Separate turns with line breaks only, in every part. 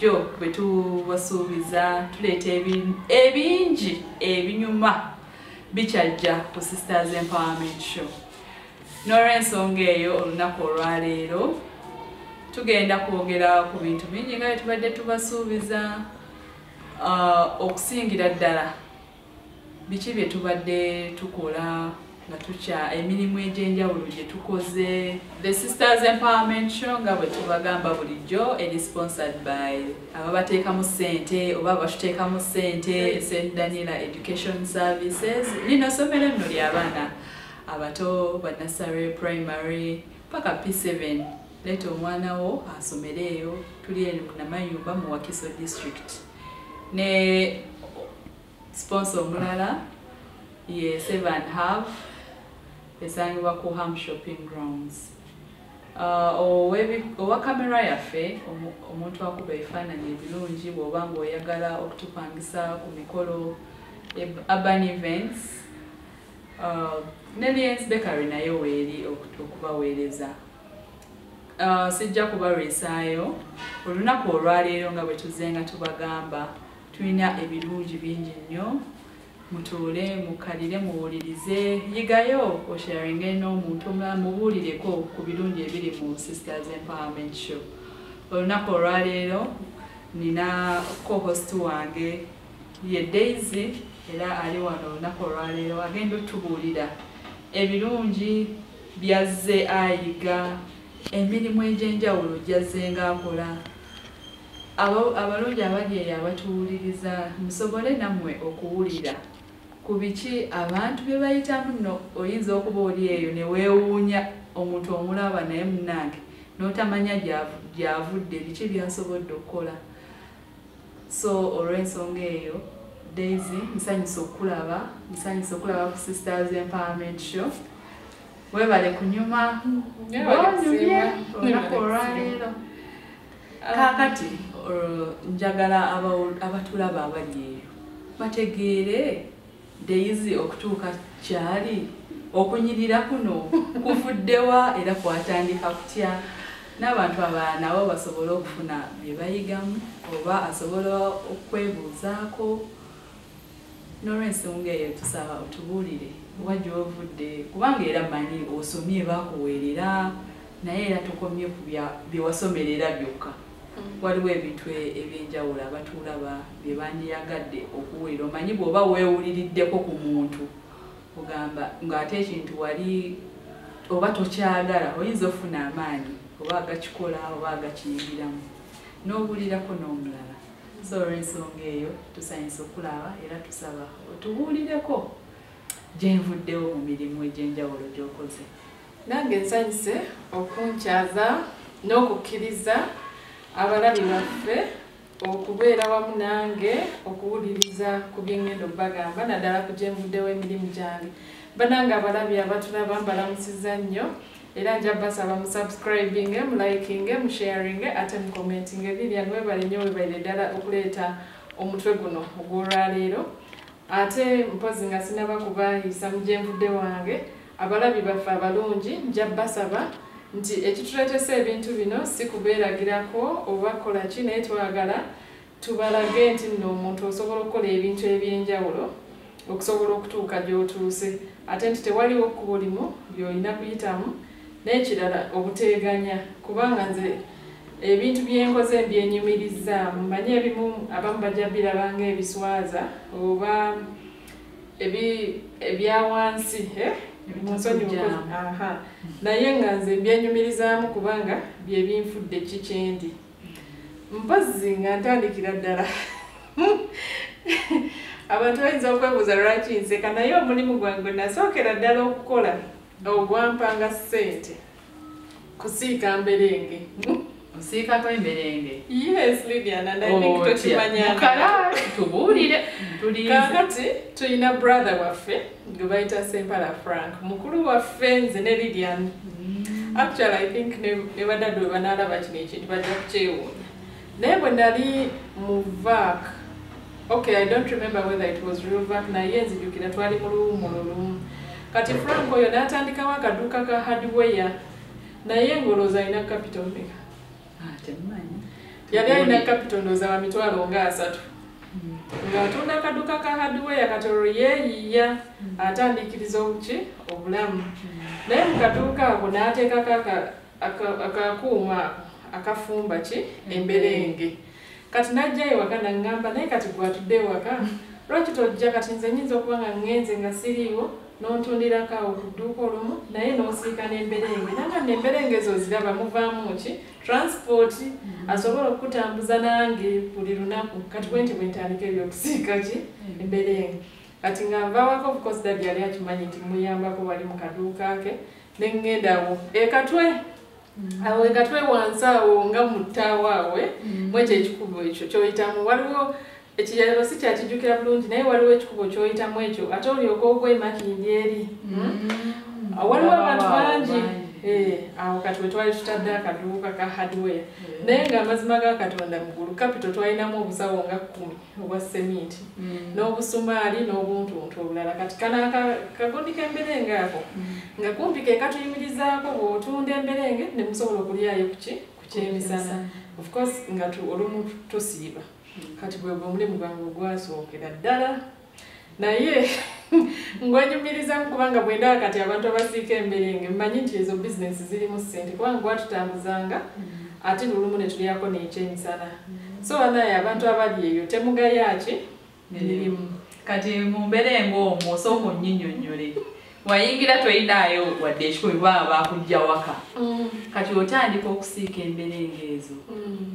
Bulijjo bwe tubasuubiza, tuleeta ebingi ebinyuma bikyajja ku Sisters Empowerment Show. N'olwensonga eyo, olunaku olwaleero tugenda kwogera ku bintu bingi nga bwe tubadde tubasuubiza, okusingira ddala biki bye tubadde tukola nga tukya emirimu egy'enjawulo gye tukoze. The Sisters Empowerment Show, nga bwe tubagamba bulijjo, eri sponsored by ababateekamu ssente oba abatuteekamu ssente, St Daniela Education Services. Lino ssomero nno ly'abaana abato ba nursery, primary paka P7. Leeta omwana wo asomere eyo. Tuli eno Namayumba mu Wakiso District. Ne sponsor omulala ye Seven Have, esangibwa ku Ham Shopping Grounds. Owa kamera yaffe, omuntu akuba ebifaananyi ebirungi, bw'oba ng'oyagala okutupangisa ku mikolo, Urban Events, ne Liens Bakery nayo weeri okubaweereza. Sijja kubalwisaayo. Olunaku olwaleero, nga bwe tuzze nga tubagamba, tulina ebirungi bingi nnyo. Mutuule, mukalire, muwulirize, yigayo, osharinge n'omuntu omulala, mubuulireko ku birungi ebiri mu Sisters Empowerment Show. Olunaku olwaleero nina co-host wange ye Daisy, era ali wano olunaku olwaleero agenda otubuulira ebirungi byazze ayiga, emirimu egy'enjawulo gyazze ng'akola. Abalungi abali eyo abatuwuliriza, musobole nammwe okuwulira ku biki abantu bye bayitamu. Nno oyinza okuba oli eyo ne weewuunya omuntu omulaba, naye munnange n'otamanya gy'avudde, biki by'asobodde okukola. So olw'ensonga eyo, Daisy, nsanyusa okulaba, nsanyusa okulaba ku Sisters Empowerment Show. Weebale kunyuma bonyumye olunaku olwaleero. Kaakati njagala abatulaba abali eyo bategeere Daisy okutuuka kyali, okunyirira kuno kuvuddewa era kwatandika kutya, n'abantu abalala nabo basobole okufuna bye bayigamu oba asobola okwebuuzaako. N'olwensonga eyo, tusaba otubuulire oba gy'ovudde, kubanga era mmanyi osomye, baakuweerera, naye era tokomye ku bye wasomerera byokka. Waliwo ebintu ebyenjawulo abatulaba bye bandiyagadde okuwulira. Omanyi bw'oba weewuliriddeko ku muntu, ogamba ng'ate ekintu wali oba tokyagala, oyinza okufuna amaanyi oba agakikola oba agakiyingiramu n'obuulirako n'omulala. So olw'ensonga eyo, tusanyusa okulaba era tusaba otubuulireko gyenvuddewo mu mirimu egy'enjawulo gy'okoze.
Nange nsanyuse okunkyaza n'okukkiriza abalabi baffe okubeera wamu nange okuwuliriza ku byengendo bagamba, naddala ku gyenvuddewo emirimu gyange. Banange abalabi abatulaba, mbalamusiza nnyo era nja basaba musubscribinge, mulikinge, musharinge ate mucommentinge. Lilian, webale nnyo, webalire ddala okuleeta omutwe guno ogw'olwaleero. Ate mpozi nga sinaba kubayisa mu gyenvudde wange, abalabi baffe abalungi, nja basaba nti ekituleetesa ebintu bino si kubeeragirako oba kukola ki, naye twagala tubalage nti nno omuntu osobola okukola ebintu ebyenjawulo okusobola okutuuka gy'otuuse, ate nti tewaliwo kkubo limu ly'olina kuyitamu. N'ekirala, obuteeganya, kubanga nze ebintu byenkoze mbyenyumirizaamu. Manye ebimu abamu bajja biraba nga ebiswaza oba ebyawansi, eh? Naye nga nze mbyenyumirizaamu kubanga byebinfudde ki kyendi. Mpozi nga ntandikira ddala, abantu bayinza okwebuuza lwaki nseka, naye omulimu gwange nasookera ddala okukola ogwampanga ssente kusiika mberenge.
Osiikako emberenge?
Yes, Lilian, and I think tokimanya.
Tubuulire.
Kakati tulina brother waffe gwe bayita Sempala Frank, mukulu waffe nze ne Lilian. Actually, I think ne badadde bwe banaalaba kino ekintu bajja kukyewuunya, naye bwe nali mu vac, okay, I don't remember whether it was real vac, naye nzijukira twali mu luwumulo lumu. Kati Frank oyo n'atandikawo akaduuka ka hardware, naye ng'olowooza alina capital mmeka?
Temumanyi.
Yali alina capital ndowooza wa 30,000. Ng'atunda akaduuka ka hardware, kati olwo yeeyiiya atandikiriza obuki obulamu. Naye mu kaduuka ako n'ateekako akakuuma akafumba ki emberenge. Kati n'ajja ewaka n'aŋŋamba, naye kati gwe atudde ewaka lwaki tojja, kati nze nnyinza okuba nga ŋŋenze nga siriiwo n'ontundirako awo ku dduuka olumu, naye n'osiika n'emberenge. Nanga emberenge ezo ziraba muvaamu ki transport asobola okutambuza nange buli lunaku. Kati bwe nti bwe ntandika ebyokusiika ki emberenge. Kati nga nva waka, of course daddy yali akimanyi nti muyambako wali mu kaduuka ke, ne ŋŋenda awo ekatwe awo ekatwe wansi awo nga mu ttaawo awo mwekyo ekikubo ekyo kyoyitamu. Waliwo ekiyalo si kyakijjukira bulungi, naye waliwo ekikubo kyoyitamu ekyo ate olyoka ogwa emakindi eri. Waliwo abantu bangi awo. Kati wetwali tutadde akaduuka ka hardware, naye ng'amazima ga Katonda mugulu capital twalinamu obusawo nga 10 obwa seminti n'obusumaali n'obuntuntu obulala. Kati kano akagundi k'emberenge ako nga kumpi ke katuyimirizaako, bw'otunda emberenge ne musobola okulyayo kuki ku kyemisana. Of course nga olumu tusiiba. Kati bwe omulimu gwange ogwasookera ddala, naye ngwenyumirizamu kubanga bwe ndaba kati abantu abasiika emberenge mmanyi nti ezo bizinesi zirimu ssente, kubanga gwatutambuzanga ate lulumu ne tulyako n'ekyemisana. So banaye abantu abali eyo temugaya ki mirimu.
Kati mu mberenge omwo osooka onnyinyonnyole, wayingira toyinaayo wadde 1,000, baba bakujja waka. Kati otandika okusiika emberenge ezo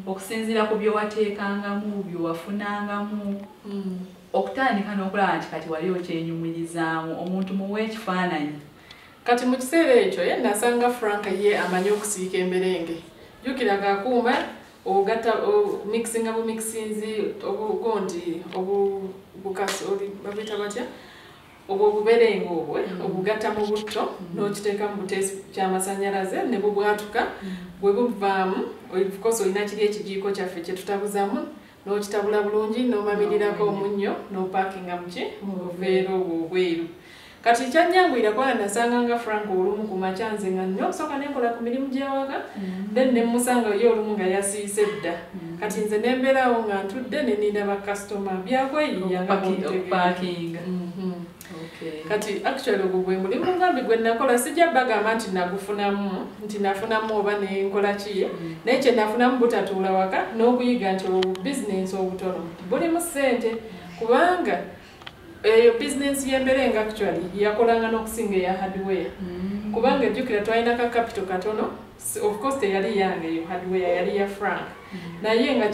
okusinziira ku byewateekangamu, byewafunangamu, okutandika n'okulaba nti kati wali okyenyumirizaamu, omuntu muwe ekifaananyi.
Kati mu kiseera ekyo ye nasanga Frank ye amanyi okusiika emberenge. Jjukira kakuuma ogatta mixinga bumixinzi obugondi obukasi babuyita batya obwo obuberenge obwo obugatta mu butto n'okiteeka mu buteesi ky'amasannyalaze ne bubwatuka. Bwe buvaamu, of course olina kiri ekijiiko kyaffe kye tutabuzaamu, n'okitabula bulungi n'omamirirako omunnyo n'opaakinga muki mu buveera obwo obweru. Kati kyanyanguyira kubanga nasanga nga Frank olumu ku makya nze nga nnina okusooka ne nkola ku mirimu gy'ewaka, then ne mmusanga ye olumu nga yasiise dda. Kati nze ne mbeeraawo nga ntudde ne nninda bakasitoma, byakweyiiya nga
okupaakinga.
Kati actually ogwo gwe mulimu ngambi gwe nakola. Sijja bagamba nti nagufunamu, nti nafunamu oba nenkola ki, naye kye nafunamu butatuula waka n'okuyiga nti obubizinensi obutono bulimu ssente, kubanga eyo bizinensi y'emberenge actually yakolanga n'okusinga eya hardware. Kubanga ejjukira twalina ka capital katono. Of course teyali yange eyo hardware, yali ya Frank, naye nga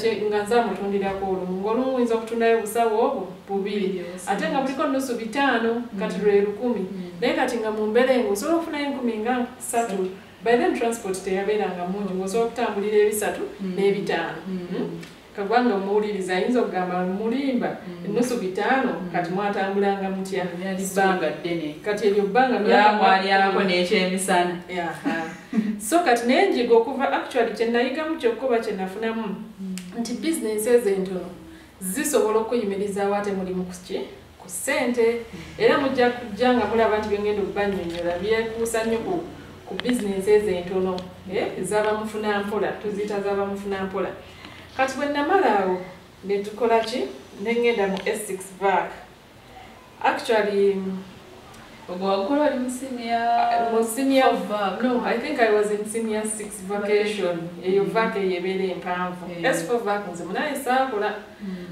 nze amutundirako olumu, ng'olumu oyinza okutundayo obusawo obwo 2 ate nga buliko 550, kati lwe 1,000. Naye kati nga mu mberenge osobola okufunayo 3,000. By then transport teyabeeranga mungi, ng'osobola okutambulira 300 n'500. Kagwanga omuwuliriza ayinza okugamba mulimba, 550 kati mwatambulanga mutya?
Bbanga ddene.
Kati eryo bbanga
mwalyako n'ekyemisana.
So kati naye njiga okuva actually kye nayigamu kyokka oba kye nafunamu nti bizinensi ezo entono zisobola okuyimirizaawo ate mulimu kuki ku ssente. Era mujja kujja nga mulaba nti byengenda okubannyonnyola byekuusa nnyo ku bizinensi ezo entono ez'abamufuna mpola, tuziyita z'abamufuna mpola. Kati bwe namala awo ne tukola ki ne ŋŋenda mu S6 vac. Actually
ogwo wagukola oli mu senior
mu senior no, I think I was in senior 6 vacation. Eyo vac eyo ebeera empanvu. S4 vac nze munaye saakola,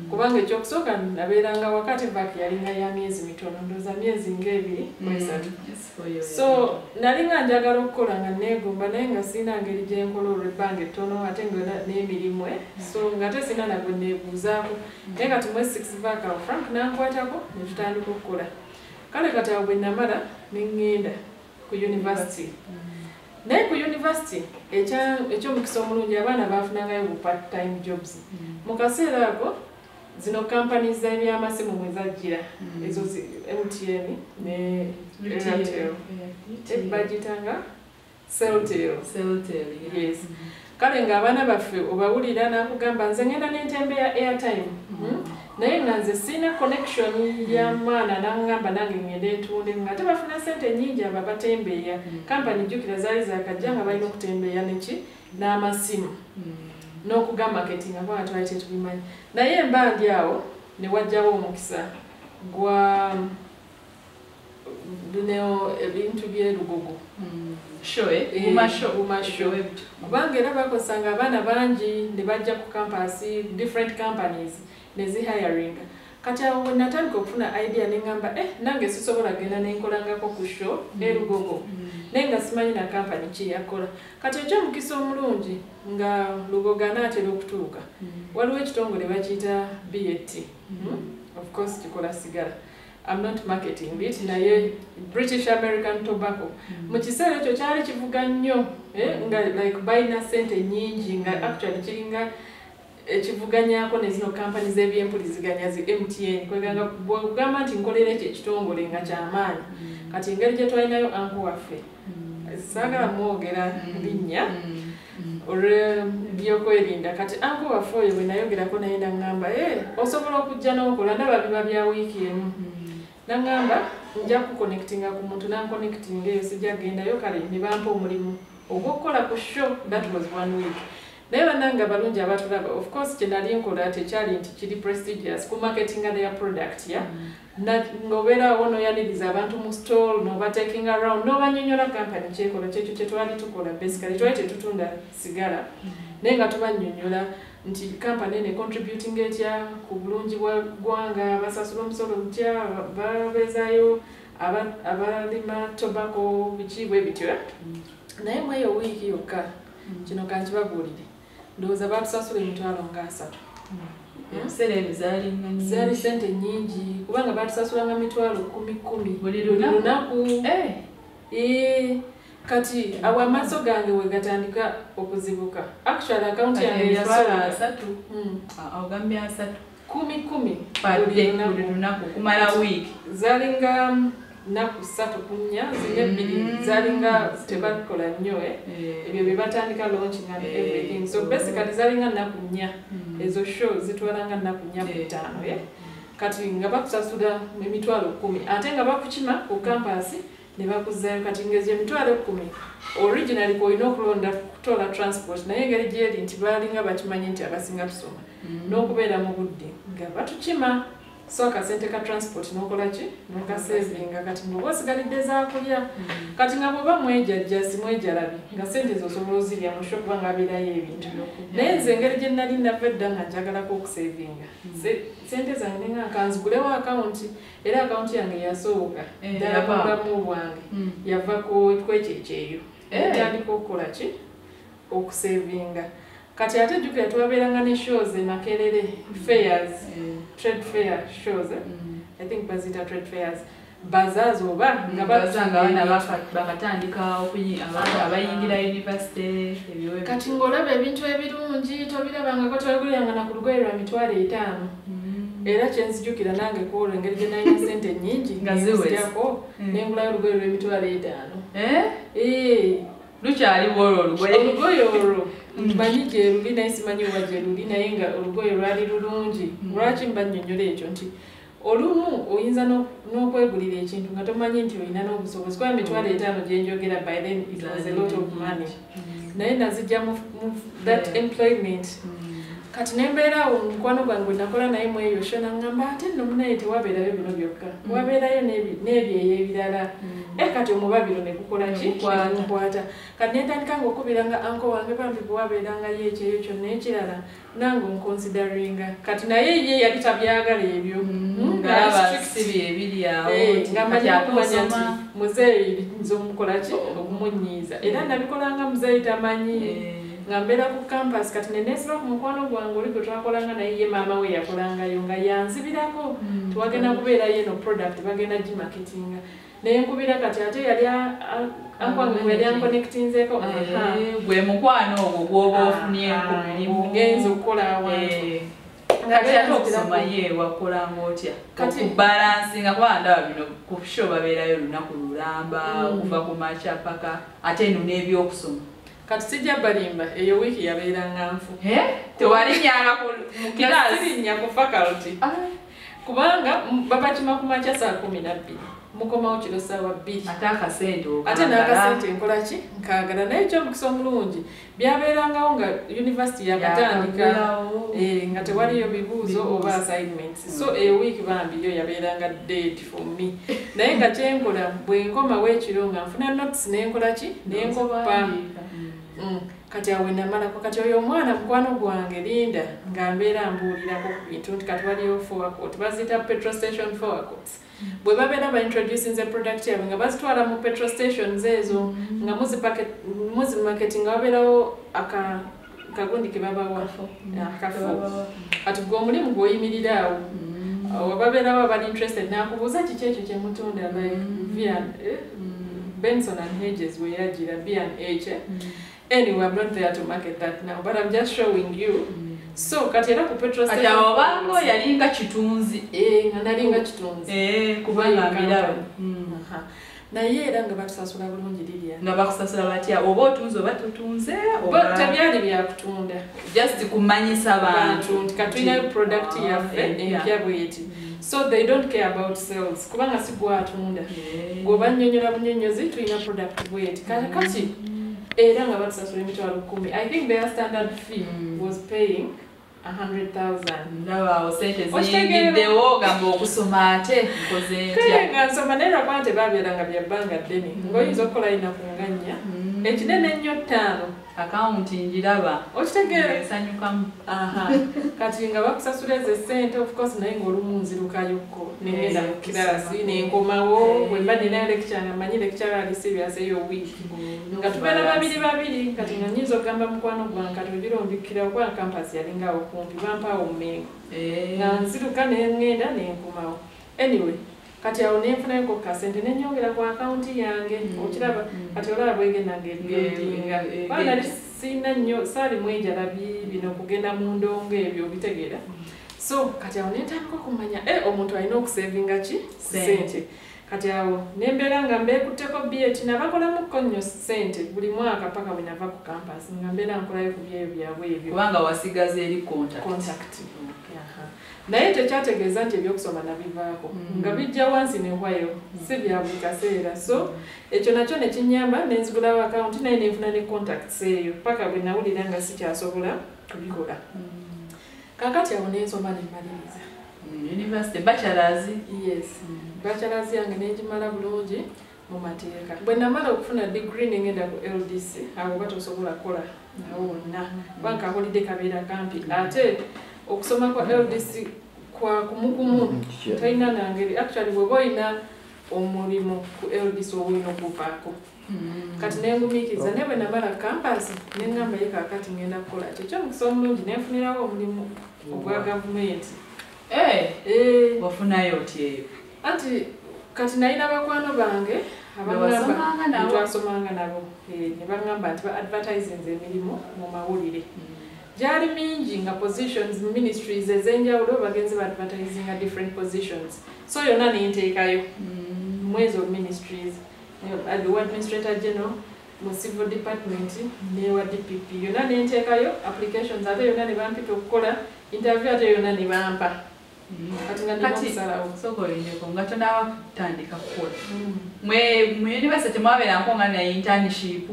kubanga ekyokusooka nabeeranga wakati vac yalinga ya myezi mitono, ndowooza myezi ng'ebiri mu esatu. So nali nga njagala okukola nga neegomba, naye nga sirina ngeri gye nkola olw'ebbanga ettono ate nga n'emirimu, so nga te sirina nagwe neebuuzaako. Naye kati mu S6 vac awo Frank n'ankwatako ne tutandika okukola. Kale kati awo bwe namala ne ŋŋenda ku university. Naye ku university ekyomukisa omulungi abaana baafunangayo bu part time jobs. Mu kaseera ako zino kampani z'ebyamasimu mwe zajjira, ezo MTN ne Airtel, bagiyitanga Celtel. Yes. Kale ng'abaana baffe obawulira n'akugamba nze ngenda n'entembe ya airtime, naye nga nze sirina connection ya mwana, n'aŋŋamba nange ngende ntunde, nga ate bafuna ssente nnyingi abo abatembeeya. Kampani jjukira zaali zaakajja nga balina okutembeeya neki n'amasimu. N'okuga marketing kubanga twali tetubimanyi. Naye mba ndi awo ne wajjawo omukisa gwa bino ebintu by'erugogo.
Show, eh? Guma show.
Guma show. Kubanga era bakozesanga abaana bangi ne bajja ku campus, different companies ne zihiringa. Kati awo bwe natandika okufuna idea ne ŋŋamba, nange sisobola genda ne nkolangako ku show erugogo. Naye nga simanyi na company ki yakola. Kati ekyomukisa omulungi nga Lugogo anaatera okutuuka, waliwo ekitongole bakiyita BAT. Of course kikola sigala. I'm not marketing it, naye British American Tobacco. Mu kiseera ekyo kyali kivuga nnyo, nga like balina ssente nnyingi, nga actually kiringa ekivuganyako ne zino kampani z'ebyempuliziganya zi MTN. Kweganga bw'ogamba nti nkolera ekyo ekitongole nga kyamaanyi. Kati engeri gye twalinayo uncle waffe, saagala mwogera linnya olw'ebyokwerinda. Kati uncle waffe oyo bwe nayogerako naye n'aŋŋamba, osobola okujja n'okola, ndaba biba bya wiiki emu. N'aŋŋamba nja kuconnectinga ku muntu, n'anconnectinga eyo sijja gendayo. Kale ne bampa omulimu ogw'okukola ku show. That was one week. Naye bannange abalungi abatulaba, of course kye nali nkola tekyali nti kiri prestigious ku marketinga their product ya ng'obeeraawo n'oyaniriza abantu mu stall, n'oba taking around, n'obanyonyola company kyekola. Kyekyo kye twali tukola. Basically twali tetutunda sigala, naye nga tubanyonyola nti company eno contributing etya ku bulungi bwa ggwanga, basasula omusolo butya, babeezaayo abalima tobacco, biki bwe bityo. Naye mu eyo wiiki yokka, kino kankibabuulire, ndowooza baatusasula 30,000.
Ebiseera ebyo zaalinga nnyingi.
Zaali sente nnyingi, kubanga baatusasulanga 10,000 10,000
buli
buli
lunaku.
Lunaku. Kati awo amaaso gange we gatandika okuzibuka. Actually account yange
emitwalo
yasooka
30. Ogambye 30?
10 10
per
buli
day,
lunaku.
Buli lunaku kumala wiiki.
Zalinga nnaku 3 ku 4, ziri 2 zalinga tebakola nnyo, ebyo bye batandika launching and everything. So basically zalinga nnaku 4. Ezo show zitwalanga nnaku 4 ku 5, eh? Kati nga bakusasula 10,000, ate nga bakukima ku campus ne bakuzaayo. Kati ng'ezo 10,000 originally kwolina okulonda kutola transport, naye engeri gyeri nti baalinga bakimanyi nti abasinga tusoma n'okubeera mu budde nga batukima, so akasente ka transport n'okola ki, n'okasevinga. Kati ng'oba osigalidde zaakulya. Kati nga bw'oba mwejajja si mwejalabi, nga sente zo osobola ozirya mu show kubanga abeerayo ebintu. Naye nze engeri gye nali nava edda nga njagalako okusevinga, sente zange nenga nkanzigulewo akawunti, era akawunti yange yasooka ddala mu
yava.
bulamu bwange yava ku kwekyo ekyeyo. Ntandika okukola ki, okusevinga. Kati ate jjukira twabeeranga ne shows e Makerere, fairs, trade fair shows, eh? I think baziyita trade fairs, bazaars oba nga
Baza nga abaana
batunda
bakatandika abayingira university ebyo.
Kati ng'olaba ebintu ebirungi tobirabangako, twaguliranga na ku lugoye lwa 500,000. Era kyenzijukira nange kwolwo engeri gye nalina sente nnyingi
Nga ziweze.
nenzijako nengulayo olugoye lw'emitwalo 5.
Eh?
Eh,
Lukyaliwo olwo olugoye?
Olugoye olwo mmanyi gye luli, naye simanyi wa gye luli, naye nga olugoye lwali lulungi. Lwaki mba nnyonnyola ekyo? Nti olumu oyinza n'okwegulira ekintu nga tomanyi nti olina n'obusobozi, kuba 500,000 gye njogera by then it was a lot of money, naye nazijja mu that employment. Kati nembeera awo, mukwano gwange gwe nakola naye mu eyo show naŋŋamba, ate nno munaye tewabeerayo bino byokka, wabeerayo n'ebyeyo ebirala. Kati omubabiro ne gukola ki?
Ne gukwata.
Ne gukwata. Kati nentandika nga okubiranga uncle wange, bambi bwe wabeerangayo ekyeyo kyonna ekirala nange onconsideringa. Kati naye ye yali tabyagala ebyo.
Ng'alaba
Nga strict.
si byebiri awo nti
nga
kati
manyi
ate
okumanya nti
osoma.
Muzeeyi nze omukola ki, okumunyiiza, era nabikolanga muzeeyi tamanyi. Nga mbeera ku campus, kati neneesiba ku mukwano gwange oli gwe twakolanga naye, ye maama we yakolangayo nga yanzibirako tiwagenda kubeerayo eno product bagenda gimarketinga, naye nkubira. Kati ate yali uncle wange gwe yali anconnectinzeeko, aha.
Gwe mukwano ogwo gw'oba ofunye ku mulimu.
Ngenza okukola awantu.
Kati ate okusoma ye wakolanga otya? Okubalansinga, kuba ndaba bino ku show babeerayo lunaku lulamba, okuva ku makya paka ate eno n'ebyokusoma.
Kati sijja balimba, eyo wiiki yabeeranga nfu.
Tewalinyanga mu kiraasi?
Sirinnya ku faculty, kubanga babakima ku makya saa 12. Mukomawo kiro ssaawa 2.
Ate akasente
Ate n'akasente nkola ki? Nkaagala. Naye ekyomukisa omulungi byabeerangawo nga university yakatandika, nga tewaliyo bibuuzo oba assignments. So a week bambi yo yabeeranga dead for me. Naye nga kyenkola bwe nkomawo ekiro nga nfuna notes nenkola ki? Nenkoppa. Kati awo namalako. Kati oyo omwana mukwano gwange Linda nga mbeera mbuulirako ku bintu nti kati waliyo forecourt, baziyita petrol station forecourts. Bwe babeera ba introducinze product yaabwe nga bazitwala mu petrol stations ezo, nga muzimarketing, nga wabeerawo akagundi ke babawa, akafo. Kati gwe omulimu gw'oyimirira awo, wababeerawo abali interested n'akubuuza kiki ekyo kye mutunda, like Benson and Hedges we yagira B&H. Anyway, I'm not there to market that now, but I'm just showing you. So kati era ku petrol
Kati
station
awo obanga yalinga kitunzi.
Eh, nga nalinga kitunzi.
Kubanga mbiraba.
Naye era nga batusasula bulungi Lilian.
Nga bakusasula batya? Oba otunze oba totunze?
Oba tebyali bya kutunda.
Just kumanyisa
bantu nti katulinayo product yaffe empya bweti. So they don't care about sales kubanga si gwatunda. Gwoba nnyonnyola bunyonnyozi tulina product bweti. Kati era nga batusasula 100,000. I think their standard fee was paying 100,000.
Ndaba awo sente
Okitegeera?
ziyingiddewo, gamba okusoma ate nkoze ntya?
Kale nga nsoma, naye lwakuba tebabeeranga bya bbanga ddene, ng'oyinza okukola linaku nga 4, ekinene ennyo 5.
Akawunti ngiraba.
Okitegeera?
Nsanyukamu.
Aha. Kati nga bakusasula ezo essente, of course, naye ng'olumu nzirukayokko nengenda mu kiraasi nenkomawo. Bwe mba ninayo lecture nga mmanyi lecture ali serious eyo week, nga tubeera babiri babiri. Kati nga nnyinza okugamba mukwano gwange kati ogira ombikkira, kuba campus yalingawo kumpi, bampaawo mu Mengo, nga nziruka nengenda nenkomawo. Anyway, kati awo nenfunayoko kasente nenyongera ku akawunti yange. Okiraba? Kati olaba bwegenda ng'ebuildinga, kuba nali siina nnyo, saali mwejalabye bino kugenda mu ndongo ebyo, obitegeera? So kati awo nentandika okumanya omuntu alina okusevinga ki?
Sente.
Sente. Kati awo nembeera nga mbeekutteko BH, nabakolamukko nnyo sente buli mwaka paka bwe nava ku campus, nga mbeera nkolayo ku byeyo byabwe ebyo.
Kubanga wasigaza eri contact.
Contact. Aha. Naye tekyategeeza nti ebyokusoma nabivaako, nga bijja wansi nehwayo, si bya buli kaseera. So ekyo nakyo ne kinyamba nenzigulawo akawunti, naye nenfuna ne contacts eyo paka bwe nawulira nga sikyasobola kubikola. Kakati awo nensoma nemmaliriza.
University bachelors.
Yes, bachelors yange nengimala bulungi mu mateeka. Bwe namala okufuna degree nengenda ku LDC. Awo batosobola kukola nawo wonna kubanga holiday kabeera kampi, ate okusoma kwa LDC kwa kumukumu, talina nangeri. Actually, bw'oba olina omulimu ku LDC oba olina okuvaako. Kati nengumiikiriza, naye bwe namala campus neŋŋamba ye kaakati ngenda kukola ki? Ekyomukisa omulungi nenfunirawo omulimu ogwa gavumenti.
Wafunayo otya eyo?
Anti kati nalina bakwano bange
Bewasomanga nabo?
Twasomanga nabo, ne baŋŋamba nti ba advertisinze emirimu mu mawulire, gyali mingi nga positions, ministries ez'enjawulo bagenze ba advertisinga different positions. So yonna nenteekayo mu ezo ministries, wa administrator general, mu civil department newa DPP, yonna nenteekayo applications, ate yonna ne bampita okukola interview, ate yonna ne bampa. Kati nga nina
Kati
okusalawo.
Sooka olindeko, nga tonaba kutandika kukola mwe mu university mwabeerako nga na internship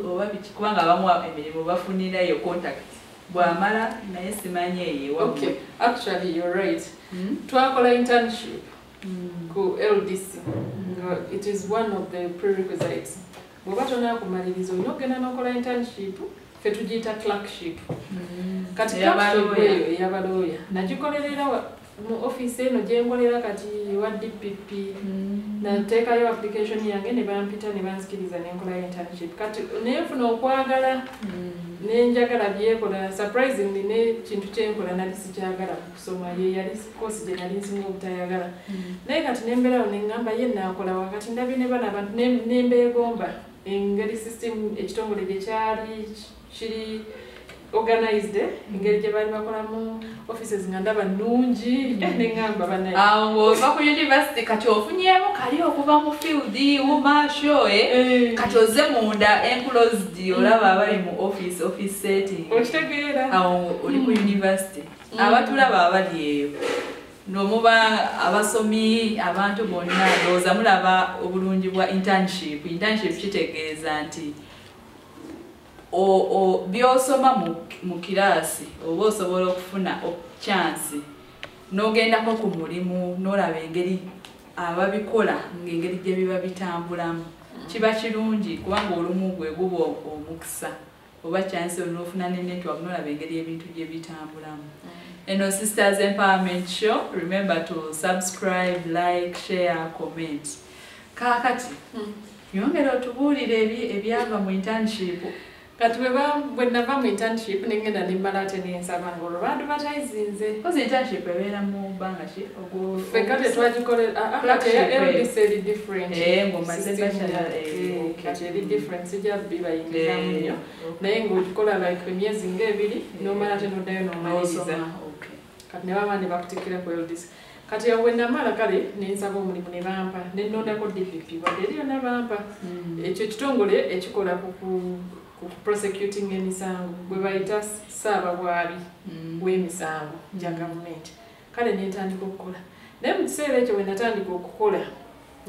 oba biki? Kubanga abamu emirimu bafunirayo contact bwamala, naye simanyi eyo ewammwe.
Okay, actually you're right. Twakola internship ku LDC. Nga it is one of the prerequisites. Bw'oba tonakumaliriza olina okugenda n'okola internship, ffe tugiyita clerkship. Kati clerkship
Ey'abalooya.
eyo ey'abalooya nagikolerera mu office eno gye nkolera kati wa DPP. Nateekayo application yange ne bampita ne banzikiriza ne nkolayo internship. Kati nenfuna okwagala nenjagala byekola. Surprisingly, n'ekintu kyenkola nali sikyagala mu kusoma, ye yali course gye nali nsinga obutayagala. Naye kati nembeerawo neŋŋamba ye naakola wakati ndabye ne bano abantu nembeegomba engeri system ekitongole gye kyali kiri organized, engeri gye baali bakolamu offices nga ndaba nnungi, neŋŋamba banaye.
Awo ng'ova ku university, kati ofunyeemu kali okuva mu field wumasho, kati ozze munda enclosed, olaba abali mu office setting.
Okitegeera?
Awo oli ku university, abatulaba abali eyo Nomuba abasomi abantu bonna ndowooza mulaba obulungi bwa internship. Internship kitegeeza nti by'osoma mu kiraasi oba osobola okufuna chance n'ogendako ku mulimu n'olaba engeri ababikola ng'engeri gye biba bitambulamu. Kiba kirungi kubanga olumu gwe guba omukisa oba chance n'ofuna ne network n'olaba engeri ebintu gye bitambulamu. Eno Sisters Empowerment Show. Remember to subscribe, like, share, comment. Kaakati yongera otubuulire ebyava mu internship.
Kati bwe nava mu internship nengenda nemmala ate nensaba ng'olwo baadvertisinze.
Kozi internship ebeera mu bbanga ki?
Ffe kati twagikolera kati eya LDC eri different.
Ng'omaze bachelor, okay.
Kati eri different, sijja bibayingizamu nnyo. Naye ng'ogikola like emyezi ng'ebiri n'omala ate n'oddayo n'omaliriza. Kati ne baba ne bakutikkira ku LDC. Kati bwe namala kale nensaba omulimu ne bampa ne nnondako DPP wadde eri yonna bampa. Ekyo ekitongole ekikola ku prosecuting emisango bwe bayita ssaababwabi w'emisango gya gavumenti. Kale ne ntandika okukola. Naye mu kiseera ekyo bwe natandika okukola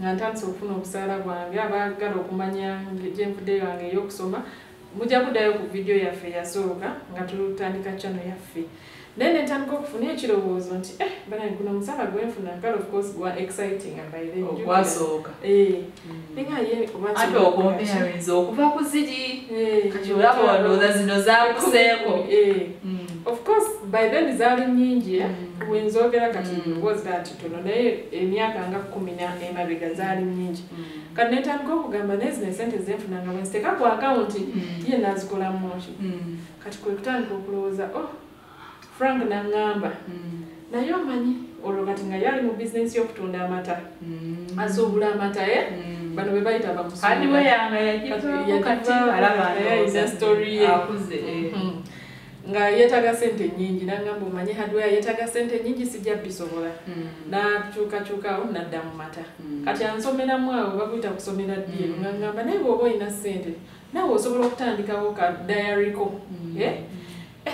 nga ntandise okufuna obusaala bwange, abaagala okumanya gye nvudde yange ey'okusoma mujja kuddayo ku vidiyo yaffe eyasooka nga tutandika channel yaffe. Naye ne ntandika okufuna ekirowoozo nti bannange guno omusaala gwe nfuna kale of course gwa exciting and by then
ogwasooka. Ate okomparinze okuva ku ziri kati olaba ndowooza zino zaakuseeko.
Of course by then zaali nnyingi wenzogera kati was that tono naye emyaka nga 10 emabega zaali nnyingi. Kati ne ntandika okugamba naye zino esente zenfuna nga bwe nziteeka ku akawunti ye nazikolamu ki. Kati kwe kutandika okulowooza Frank n'aŋŋamba naye omanyi olwo kati nga yali mu bizinensi y'okutunda amata asuubula amata bano be bayita
bamusuubula
nga yeetaaga ssente nnyingi n'aŋŋamba omanyi hardware yeetaaga ssente nnyingi sijja bisobola. N'akyukakyukawo n'adda mu mata. Kati ansomeramu awo bakuyita kusomera ddiiru ng'aŋŋamba naye bw'oba olina ssente naawe osobola okutandikawo ka diary ko.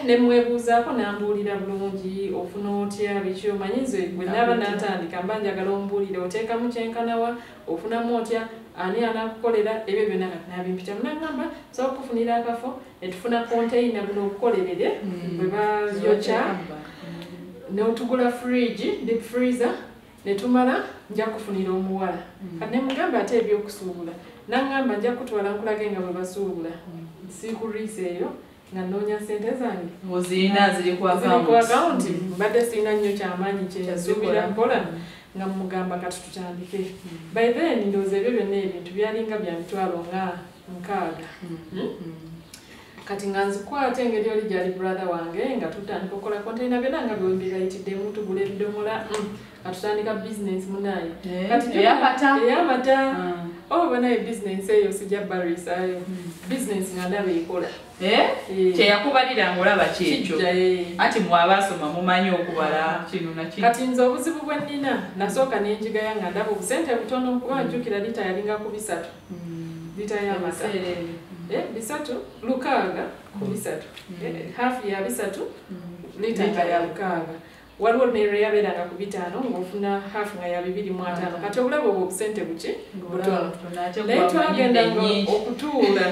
Ne mwebuuzaako n'ambuulira bulungi ofuna otya biki omanyi nze bwe naaba natandika mba njagala ombuulire oteekamu kyenkanawa ofunamu otya ani anaakukolera ebyo byonna kati n'abimpitamu n'aŋŋamba nsobola okukufunira akafo ne tufuna konteyina buno obukolerere bwe bayokya n'otugula fridge deep freezer ne tumala nja kufunira omuwala. Kati ne mugamba ate ebyokusuubula n'aŋŋamba nja kutwala nkulage nga bwe basuubula siikuriisa eyo nga nnoonya ssente zange
ng'ozirina ziri ku
akawunti mbadde sirina nnyo kyamaanyi kyensuubira mpola nga mugamba kati tutandike. By then ndowooza ebyo byonna ebintu byalinga bya mitwalo nga 6. Kati nga nzikwata engeri oli gyali brother wange nga tutandika okukola konteyina byonna nga bwe mbiyitiddemu tugula ebidomola nga tutandika bizinensi munaaye. Kati ey'amata banaye bizinensi eyo sijja bariisaayo bizinensi nga ndaba ekola.
Kyeyakubalira ng'olaba kyekyo anti mwe abaasoma mumanyi okubala kino na kino.
Kati nze obuzibu bwe nnina nasooka ne njigaya nga ndaba obusente butono kuba njjukira lita yalinga ku 3 lita y'amata 3 6 ku 3 half ya 3 lita ya 6 waliwo ne yabeeranga ku 5 ng'ofuna half nga ya 2.5. Kati obulaba obwo obusente buki butono. Naye twagendanga okutuula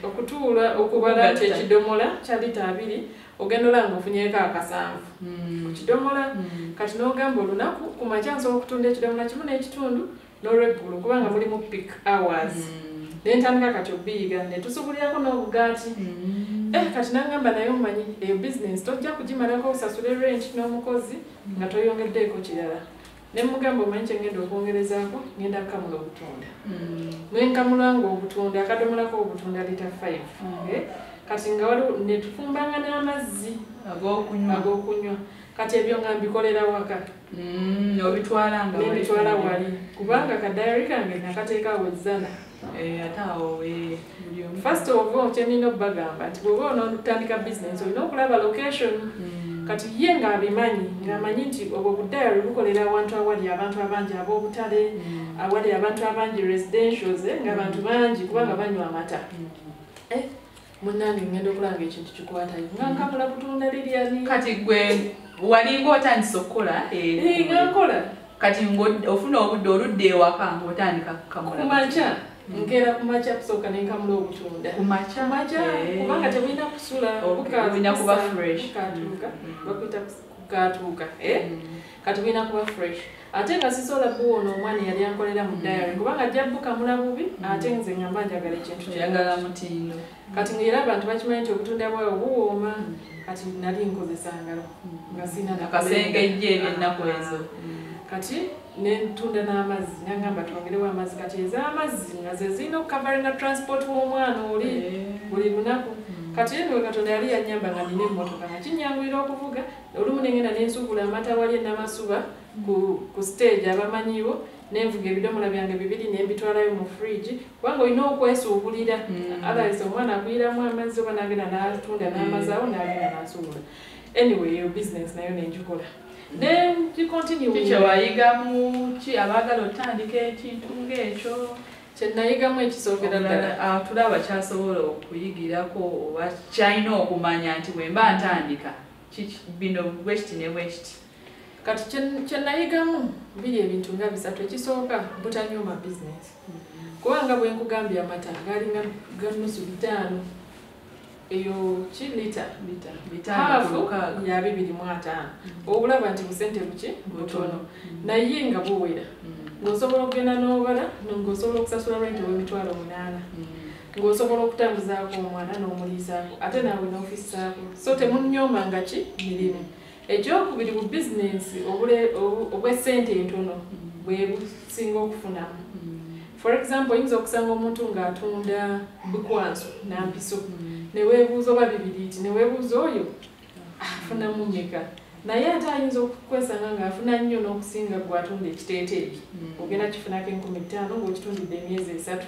okutuula okubala nti ekidomola kya lita 2 ogenda olaba ng'ofunyeeko akasanvu ku kidomola. Kati n'ogamba olunaku ku makya nsobola okutunda ekidomola 1.5 n'olweggulo kubanga mulimu peak hours. Ne ntandika kati obiyiga ne tusuubulirako n'obugaati. Kati n'aŋŋamba naye omanyi eyo bizinensi tojja kugimalako osasule rent n'omukozi nga toyongeddeeko kirala. Ne mugamba omanyi kye ngenda okwongerezaako ngenda kukamula obutunda. Ne nkamula ng'obutunda akadomolako obutunda lita 5. Kati nga waliwo ne tufumbanga n'amazzi ag'okunywa. Kati ebyo nga mbikolera waka.
Obitwala nga
nebitwala wali kubanga ka diary kange nakateekawo ezzana.
Ate awo
First of all kye nnina obbagamba nti bw'oba onootandika bizinensi olina okulaba location. Kati ye ng'abimanyi ng'amanyi nti obwo bu diary bukolera awantu awali abantu abangi ab'obutale awali abantu abangi residentials ng'abantu bangi kubanga banywa amata. Munnange ngenda okulanga ekintu kikwatayo nga nkamula butunda liryani.
Kati gwe Walinga otandise okukola?
Nga nkola.
Kati ofuna obudde oludde ewaka ng'otandika kukamula?
Kumakya. Nkeera kumakya kusooka nenkamula obutunda.
Kumakya?
Kumakya, kubanga tebulina kusula.
Bulina kuba fresh.
Bukatuuka, bakuyita kukatuuka. Kati bulina kuba fresh. Ate nga sisobola buwona omwana yali ankolera mu diary kubanga ajja bukamula bubi, ate nze ngamba njagala ekintu
Njagala mutindo.
Kati ng'era abantu bakimanyi nti obutunda bwawe buwooma. Kati nali nkozesa ngalo nga sina
akasengejja ebyennaku ezo.
Kati nentunda n'amazzi, nangamba twongerewo amazzi. Kati ez'amazzi nga ze zirina okukavaringa transport w'omwana oli buli lunaku. Kati anyway Katonda yali yannyamba nga nina emmotoka nga kinnyanguyira okuvuga. Olumu nengenda nensuubula amata wali e Namasuba ku stage abamanyiwo, nenvuga ebidomola byange bibiri nembitwalayo mu fridge, kubanga olina okwesuubulira. Otherwise omwana akuyiramu amazzi oba n'agenda n'atunda n'amazzi awo n'agenda n'asuubula. Anyway, eyo business nayo nenjikola. Then continue.
Kiki kyewayigamu ki abaagala otandika ekintu ng'ekyo?
Kye nayigamu ekisookera ddala,
Tulaba kyasobola okuyigirako oba kyalina okumanya nti bwe mba ntandika bino bwe kiti ne bwe kiti.
Kati kye nayigamu biri ebintu nga bisatu. Ekisooka, butanyooma business, kubanga bwe nkugambye amata galinga ga nusu 500, eyo ki lita
500
half
ku 6.
Ya 250. Obulaba nti busente buki butono, naye nga buwera, ng'osobola okugenda n'obala ng'osobola okusasula rent ow'emitwalo 8, ng'osobola okutambuzaako omwana n'omuliisaako ate naawe n'ofissaako. So temunyoomanga ki mirimu. Ekyokubiri, bu bizinensi obw'essente entono bwe businga okufunamu. For example, oyinza okusanga omuntu ng'atunda bukwanso nampiso, neweebuuza oba bibiriiti, neweebuuza oyo afunamu mmeka, naye ate ayinza okukwesanga ng'afuna nnyo n'okusinga gwe atunda ekiteeteeyi. Ogenda kifunako 5000 ng'okitundidde emyezi 3.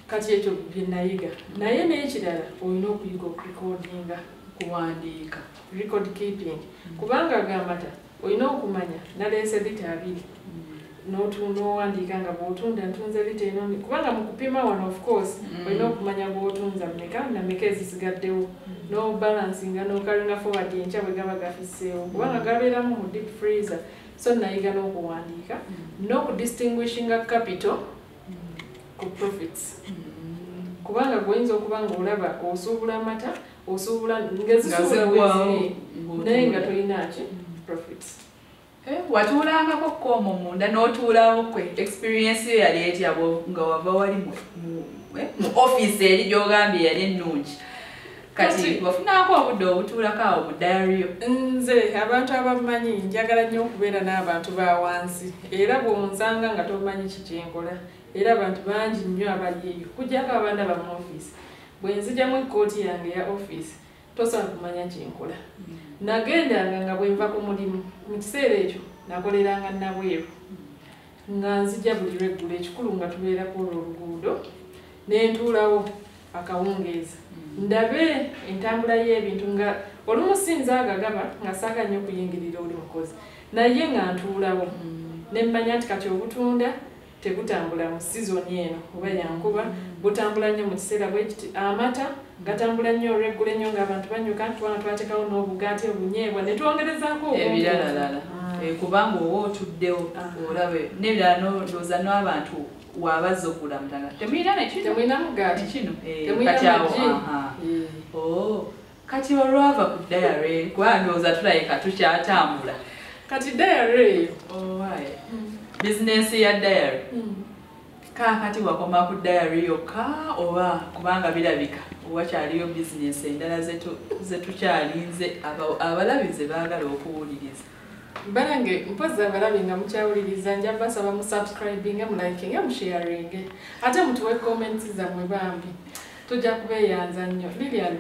Kati ekyo bye nayiga. Naye n'ekirala, olina okuyiga okurekodinga.
Kuwandiika.
Record keeping, kubanga agamata olina okumanya naleese lita 20, n'owandiika nga bw'otunda ntunze lita eno, kubanga mu kupima wano of course olina okumanya bw'otunza mmeka na mmeka ezisigaddewo, n'obalansinga n'ocarryinga forward enkya bwe gaba gafisseewo, kubanga gabeeramu mu deep freezer. So nayiga n'okuwandiika n'okudistinguishinga capital ku profits, kubanga gweoyinza okuba ng'olaba osuubula amata, osuubula ngezisuubula weziri, naye nga tolina ki profits.
Watuulangako koomo munda n'otuulawo kwe experience yo yali etya nga wava wali mu office eri gy'ogambye yali ennungi? Kati wafunako obudde obutuulako awo mu diary yo?
Nze abantu abamanyi njagala nnyo okubeera n'abantu ba wansi, era bw'onsanga nga tomanyi kikyenkola. Era abantu bangi nnyo abali eyo kujjako abandaba mu office, bwe nzijamu ekkooti yange eya office tosobola kumanya kyenkola. Nagendanga nga bwe nva ku mulimu, mu kiseera ekyo nakoleranga Nabweru, nga nzija buli lweggulo, ekikulu nga tubeerako olwo oluguudo, ne ntuulawo akawungeezi ndabe entambula y'ebintu. Nga olumu sinza agagaba nga saagala nnyo okuyingirira oli mukozi, naye nga ntuulawo ne mmanya nti kati obutunda tebutambula mu sizoni eno oba yankuba, butambula nnyo mu kiseera bwe kiti, amata gatambula nnyo olweggulo ennyo ng'abantu banyuka, kubanga twateekawo n'obugaati obunyeebwa ne twongerezaako obungi.
Ebiralalala. Kubanga oba otuddewo olabe n'ebirala, ndowooza n'abantu wabazza okugula mutanga temulina nekino.
Temulina mugaati.
Kino.
Temulina
Kati awo
magi.
Oh, kati olwava ku diary, kubanga ndowooza tulabika tukyatambula.
Kati diary eyo,
Bizinensi ya diary, kaakati wakoma ku diary yokka oba kubanga birabika wakyaliyo bizinensi endala zetukyalinze abalabi ze baagala okuwuliriza?
Banange, mpozi abalabi nga mukyawuliriza, nja basaba musubscribinge, mulikinge, musharinge, ate mutuwe comments zammwe bambi, tujja kubeeyanza nnyo. Lilian,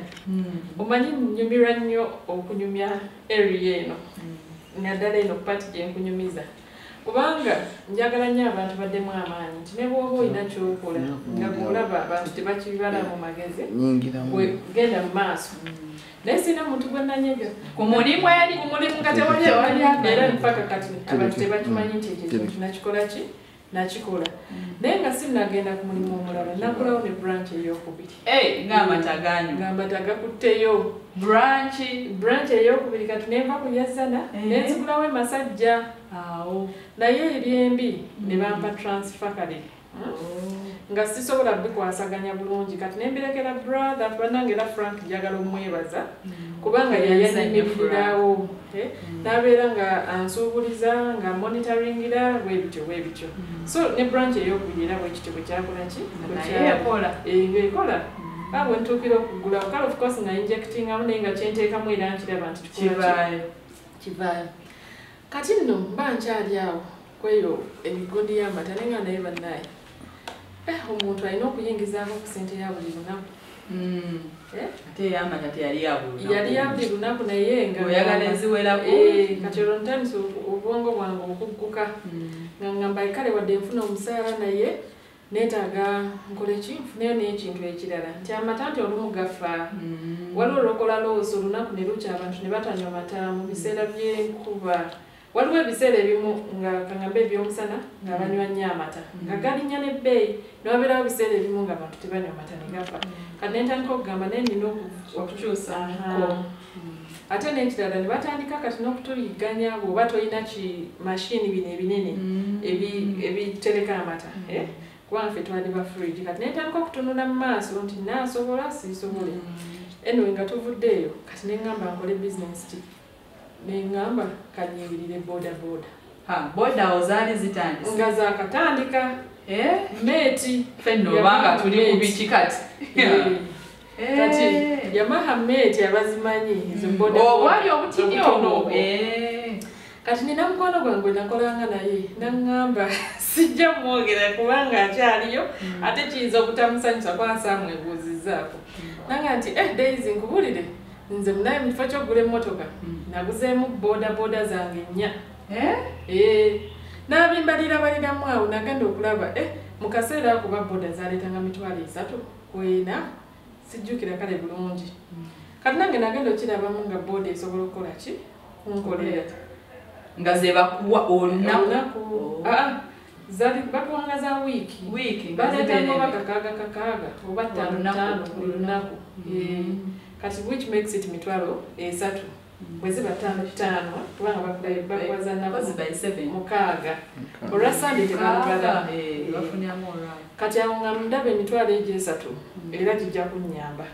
omanyi nnyumirwa nnyo okunyumya area eno, naddala eno part gye nkunyumiza, kubanga njagala nnyo abantu baddemu amaanyi nti ne bw'oba olina ky'okola nga gw'olaba abantu tebakibala mu magezi, genda mu maaso. Naye sina muntu gwe nanyega
ku mulimu eri.
Ku mulimu nga tewali
Tewali
amanyi, era
amanyi.
mpaka kati abantu tebakimanyi nti ekyo ekintu nakikola ki. Nakikola. Naye nga sinnagenda ku mulimu omulala, nagulawo ne branch ey'okubiri.
Ng'amata ganyu.
Ng'amata gakutteyo. Branch ey'okubiri kati ne nva ku Yazana, ne nzigulawo e Masajja.
Awo.
Naye ebyembi ne bampa transfer kale. Nga sisobola bikwasaganya bulungi kati ne mbirekera brother bannange era Frank njagala omwebaza kubanga yayannyimirirawo n'abeera nga ansuubuliza nga monitoringira bwe bityo so ne branch ey'okubiri era bwe kityo bwe kyakola ki ng'ekola bwe ntuukira okugula kale of course nga injectingamu naye nga kyenteekamu era nkiraba nti kivaayo kati nno mba nkyali awo kweyo emigundi y'amata naye nga naye bannaye omuntu alina okuyingizaako ku ssente ya buli lunaku.
Ate ey'amata teyali ya buli lunaku.
Yali ya buli lunaku naye nga
oyagala eziwerako.
Kati olwo ntandise obwongo bwange okugguka. Nga ngamba kale wadde nfuna omusaala naye neetaaga nkole ki nfuneyo n'ekintu ekirala. Nti amata nti olumu gafa. Waliwo olwokola loosi olunaku ne lukya abantu ne batanywa mata mu biseera by'enkuba. Waliwo ebiseera ebimu nga kangambe ebyomusana nga banywa nnyo amata nga galinnya n'ebbeeyi ne wabeerawo ebiseera ebimu nga abantu tebanywa mata ne gafa. Kati ne ntandika okugamba naye nnina
okukyusa.
Ate n'ekirala ne batandika kati n'okutuyigganya bw'oba tolina ki mashini bino ebinene ebitereka amata kubanga ffe twali ba fridge. Kati ne ntandika okutunula mu maaso nti naasobola siisobole. Anyway nga tuvuddeeyo kati ne ŋŋamba nkole bizinensi ki. Nengamba kanyingirire boda boda.
Boda ozaali zitandise.
Nga zaakatandika. Meeti.
Fenno obanga tuli ku biki kati.
Kati Yamaha meeti abazimanyi ezo boda boda.
Obwali obutini obwo.
Kati nina mukwano gwange nakolanga naye naŋŋamba sijja mwogera kubanga akyaliyo ate kiyinza obutamusanyusa kwansa amwebuuzizzaako. Nanga nti Daisy nkubulire. Nze munaye mu kifo ky'okugula emmotoka naguzeemu boda boda zange nnya. N'abimbalirabaliramu awo nagenda okulaba mu kaseera ako ba boda zaaleetanga 300 ku 4 sijjukira kale bulungi. Kati nange nagenda okirabamu nga boda esobola okukola ki kunkolera.
Nga ze bakuwa olunaku.
Zaali bakuwanga za wiiki. Baleetanga oba 6 oba 5 buli lunaku. Kati which makes it 300,000 bwe ziba 5 kubanga bakuwaza nnaku 6 olwa Sande tebabala. Kati awo nga ndaba 300,000 era gijja kunnyamba.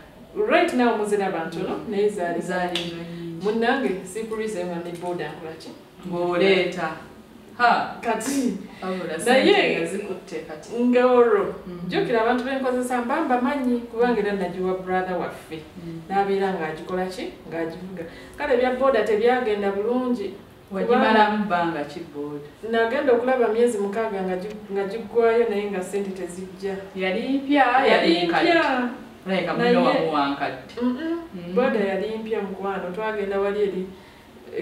Right now muziraba ntono naye zaali munnange sikulize nga ne boda nkola ki
ng'oleeta.
Kati naye nga olwo jjukira abantu benkozesa mba mbamanyi kubanga era nagiwa brother waffe n'abeera ng'agikola ki ng'agivuga. Kale ebya boda tebyagenda bulungi.
Wagimalamu bbanga ki boda?
Nagenda okulaba myezi 6 nga giggwayo naye nga ssente tezijja.
Yali mpya
yali mpya.
Naye munno wamuwa nkadde.
Boda yali mpya mukwano twagenda wali eri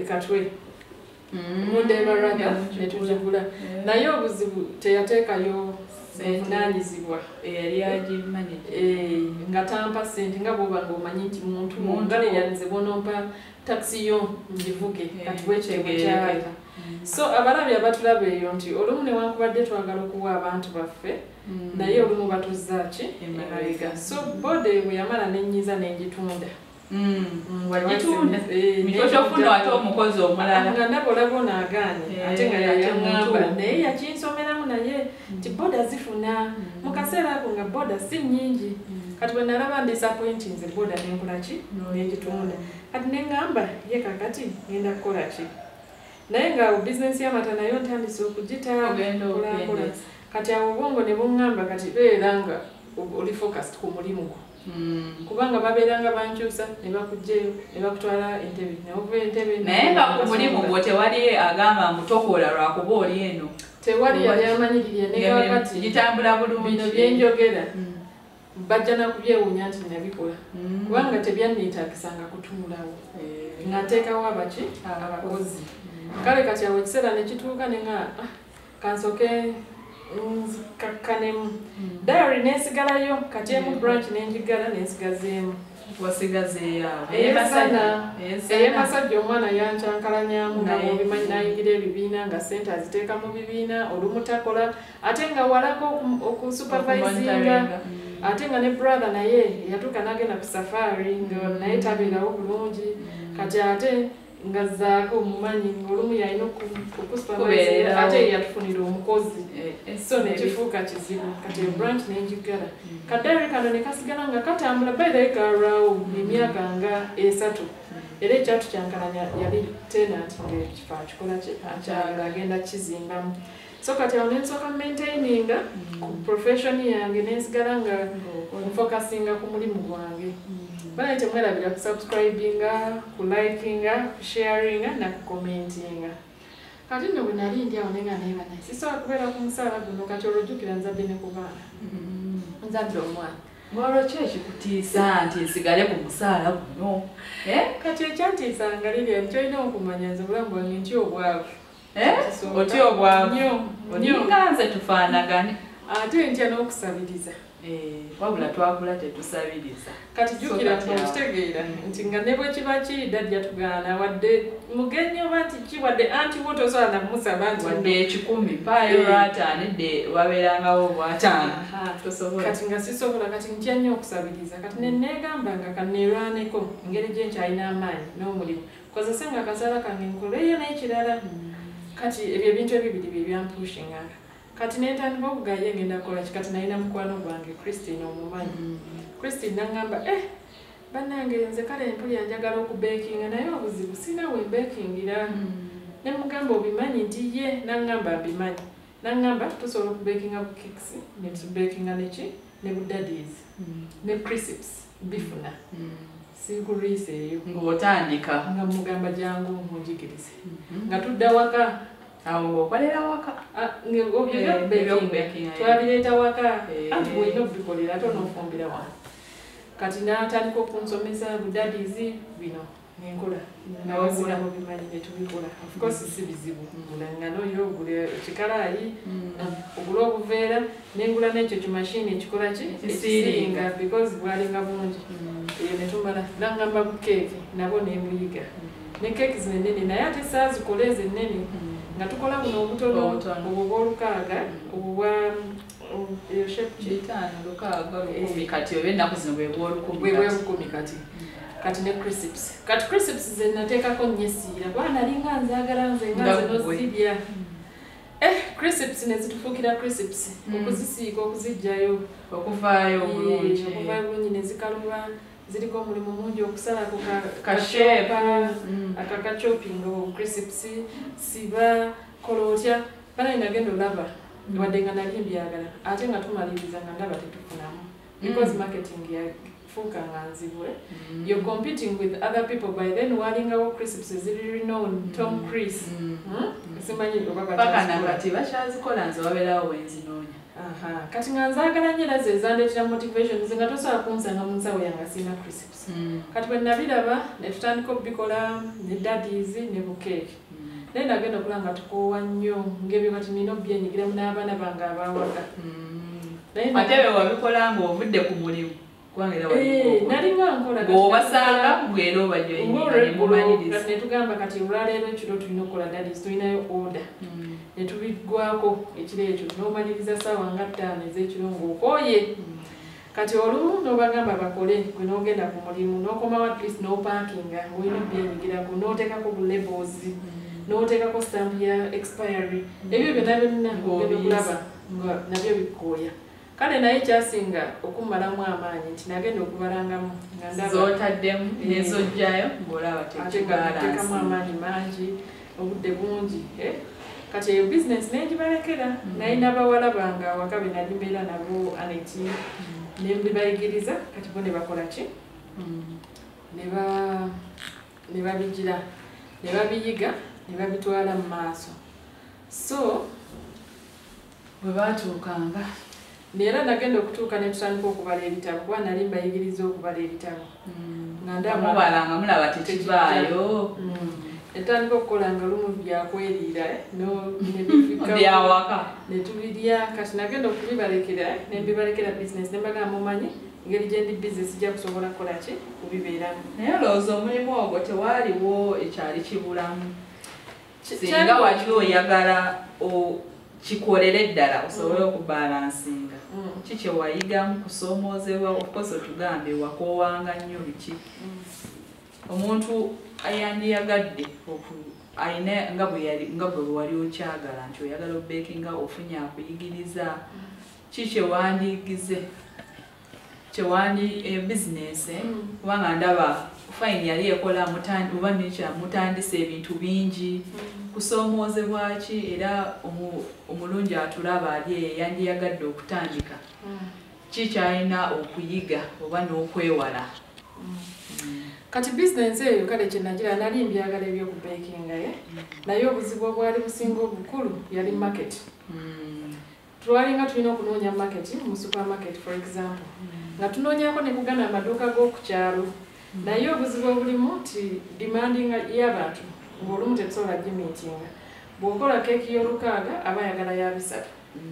Katwe. Mundeba rather netujagula naye obuzibu teyateekayo buvunaanyizibwa
eyali agimanage
nga tampa ssente nga bw'oba ng'omanyi nti muntu ngaleyanze bw'onompa takisi yo ngivuge kati bwekyo bwe So abalabi abatulaba eyo nti olumu newankubadde twagala okuwa abantu baffe naye olumu batuzza ki emabega. So boda bwe yamala n'ennyiza n'engitunda.
Wagitunda mikyo ate omukozi omulala
nga ndaba olaba ono agaanye ate nga yaŋŋamba naye yakinsomeramu naye nti boda zifuna mu kaseera ako nga boda si nnyingi. Kati bwe nalaba ndisappointinze boda nenkola ki n'engitunda. Kati ne ŋŋamba ye kakati ngenda kukola ki naye nga bizinensi y'amata nayo ntandise okugita kola. Kati awo obwongo ne buŋŋamba kati beera nga oli focused ku mulimu gwo. Kubanga babeeranga bankyusa ne bakuggyeyo ne bakutwala Entebbe ne ova Entebbe.
Naye nga ku mulimu gwo tewali agamba ngu tokola lwakuba oli eno.
Tewali yali amanyirire ne kakati
gitambula bulungi.
Bino bye njogera bajja na kubyewuunya nti nabikola kubanga tebyanneetaagisanga kutuulawo nga nteekawo abaki abakozi. Kale kati awo ekiseera ne kituuka ne nga kansooke nzikakkanemu. Diary nesigalayo kati emu branch nenjigala nensigazeemu. Eyemasajja omwana yankyankalanyamu nga bw'obimanyi n'ayingira ebibiina nga ssente aziteeka mu bibiina olumutakola ate nga walako okusupervisinga ate nga ne brother naye yatuuka n'agenda ku safari nga naye tabeerawo bulungi kati ate nga zaako omumanyi ng'olumu yalina okusupervisinga ate yatufunira omukozi so nekifuuka kizibu kati branch nenjigala kadayari kano ne kasigala nga katambula by the way kalwawo emyaka nga 3 era ekyatu kyankalanya yali tenant ng'ekifo akikola ki akyagala agenda kizimbamu so kati awo nensooka maintaininga ku profession yange nensigala nga nfokasinga ku mulimu gwange. Bana temwerabira kusubscribinga, kulikinga, kusharinga na kucommentinga. Kati nno bwe nali ndi awo nenga naye banaye sisobola kubeera ku musaala guno kati olwojjukira nzadde ne ku baana. Nzadde omwana.
Ng'olwo ki ekikutiisa nti nsigale ku musaala guno?
Kati ekyantiisanga liri nti olina okumanya nze obulamu bwange ntya obwavu.
Otya obwavu? Oninga nze tufaanagane.
Ate ntya n'okusabiriza.
Wabula twakula tetusabiriza.
Kati jjukira okitegeera nti nga ne bwe kiba kiri daddy yatugaana wadde mugenyi oba nti ki wadde anti wo tosobola namusaba nti
wadde 10 mpaayo lwataano edde wabeerangawo bwataano. Tosobola.
Kati nga sisobola kati ntya nnyo okusabiriza kati ne neegamba nga kanneerwaneko engeri gye nkyalina amaanyi n'omulimu kozese nga akasaala kange nkoleyo n'ekirala. Kati ebyo ebintu ebibiri bye byampushinganga. Kati nentandika okugaye ngenda kukola ki kati nalina mukwano gwange Christine omumanyi. Christine n'angamba bannange nze kale mpulira njagala okubeekinga naye obuzibu sina we mbeekingira. Ne mugamba obimanyi nti ye n'angamba mbimanyi. N'angamba tusobola okubeekinga bu cakes ne tubeekinga ne ki ne bu daddies ne crisps bifuna. Sinkuriise eyo.
Ng'otandika.
Nga mugamba jangu munjigirize. Nga tudda waka.
Awo okolera waka.
Twabireeta waka anti bw'olina okubikolera ate onoofumbira wano. Kati n'atandika okunsomesa budadies bino nenkola nawazira mu bimanyi ne tubikola. Of course si bizibu gula ngano yo ogula ekikalaayi ogula obuveera nengula n'ekyo kimashini ekikola ki ekisiringa because bwalinga bungi eyo ne tumala nangamba bukeeki nabo ne mbuyiga ne keeki zino ennene naye ate saazikola ezo ennene nga tukola buno obutono obwo bw'olukaaga obwo bwa eyo shape ki
5 6 10 kati oba ennaku zino bwe bw'olukumi
bwe bw'olukumi kati kati ne crisps kati crisps ze nateekako nnyo essiira kuba nalinga nzaagala nze nga nze n'ozirya. Crisps ne zitufuukira crisps okuzisiiga okuziggyayo
okuvaayo obulungi
okuvaayo bulungi ne zikaluba ziriko omulimu mungi okusala ku
kashepa
akakachopinga crisps siba kola otya banaye nagenda olaba wadde nga nali mbyagala ate nga tumaliriza nga ndaba tetufunamu because marketing yafuuka nga nzibu. You're competing with other people by then walingawo crisps eziri renowned Tom Chris simanyi oba
paka nakati bakyazikola nze wabeerawo wenzinoonya.
Kati nga nzaagala nnyo era ze zandeetera motivation nze nga tosobola kunsanga mu nsawo yange sirina crisps. Kati bwe nabiraba ne tutandika okubikola ne daddies ne bukeeki naye nagenda okulaba nga tukoowa nnyo ng'ebyo kati nina okubyenyigiramu n'abaana bange abawaka.
Ate bwe wabikola ng'ovudde ku mulimu kubanga era
nalinga nkola
ng'obasanga ng'era obajoyininga ne mumaliriza
ne tugamba kati olwaleero ekiro tulina okukola daddies tulinayo order ne tubiggwako ekiro ekyo n'omaliriza ssaawa nga 5 ez'ekiro ng'okooye. Kati olumu n'obagamba bakole gwe n'ogenda ku mulimu n'okomawo at least n'opaakinga ng'olina okubyenyigirako n'oteekako bu labels n'oteekako stamp ya expiry ebyo byonna byonna ogenda okulaba nga nabyo bikooya. Kale naye kyasinga okumalamu amaanyi nti nagenda okubalangamu nga ndaba
z'otaddemu n'ezojjayo ng'olaba
tekibalansi amaanyi mangi obudde bungi. Kati eyo bizinesi nengibalekera naye n'abawala bange awaka be nali mbeera nabo aneti ne mbibayigiriza kati bo ne bakola ki ne babigira ne babiyiga ne babitwala mu maaso. So
bwe baatuukanga
Nera nagenda okutuuka ne tutandika okubala ebitabo kuba nali mbayigiriza okubala ebitabo. Nga ndaba
mubalanga mulaba tekivaayo.
Etandika okukola nga lumu byakweriira ne bifika
byawaka
ne tubirya. Kati nagenda okubibalekera ne mbibalekera business ne mbagamba mumanyi Ngeri gye ndi busy sijja kusobola kukola ki kubibeeramu.
Naye olowooza omulimu ogwo tewaaliwo ekyali kibulamu? Singa wali oyagala kikolere ddala osobole okubalansinga, ki kye wayigamu kusoomoozebwa? Of course otugambe wakoowanga nnyo biki. Omuntu ayandiyagadde ayina nga bwe wali okyagala nti oyagala obekinga ofunye akuyigiriza, ki kye wandiyigize kyewandi bizinesi? Kubanga ndaba fine yali ekola oba nekya mutandise ebintu bingi, kusoomoozebwa ki era omulungi atulaba ali eyo yandiyagadde okutandika, ki kyalina okuyiga oba n'okwewala?
Kati bizinesi eyo kale kyenagira nali mbyagala ebyokubekinga naye obuzibu obwali businga obukulu yali market. Twalinga tulina okunoonya market mu supermarket for example, nga tunoonyako ne kugana amaduuka g'oku kyalo, naye obuzibu obulimu nti demanding y'abantu ng'olumu tetusobola gimiitinga. Bw'okola keeki y'olukaaga aba ayagala ya 300,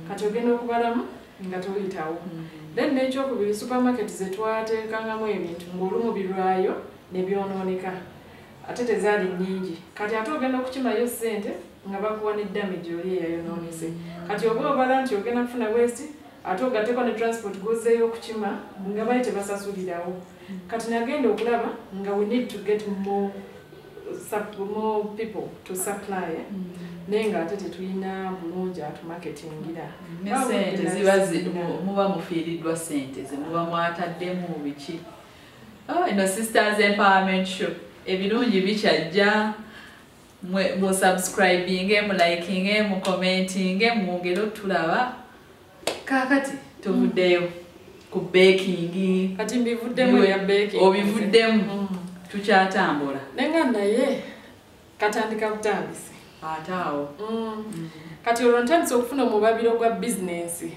kati ogenda okubalamu nga toyitawo. Then n'ekyokubiri supermarket ze twateekangamu ebintu ng'olumu birwayo ne byonooneka, ate tezaali nnyingi. Kati ate ogenda okukimayo ssente nga bakuwa ne damage oli eyayonoonese. Kati oba obala nti ogenda kufuna waste, ate ogatteko ne transport gozzeeyo okukima nga bali tebasasulirawo. Kati nagenda okulaba nga we need to get more people to supply, naye nga ate tetulina bulungi atumarketingira.
Ne ssente ziba muba mufiiriddwa ssente ze muba mwataddemu biki. Eno Sisters Empowerment Show ebirungi bikyajja, mu subscribinge, mu likinge, mu commentinge, mwongere otulaba. Kaakati tuvuddeyo ku baking.
Kati mbivuddemu ya baking.
Obivuddemu. Tukyatambula.
Nenga naye katandika butandisi.
Ate awo.
Kati olwo ntandise okufuna omubabiro gwa bizinensi.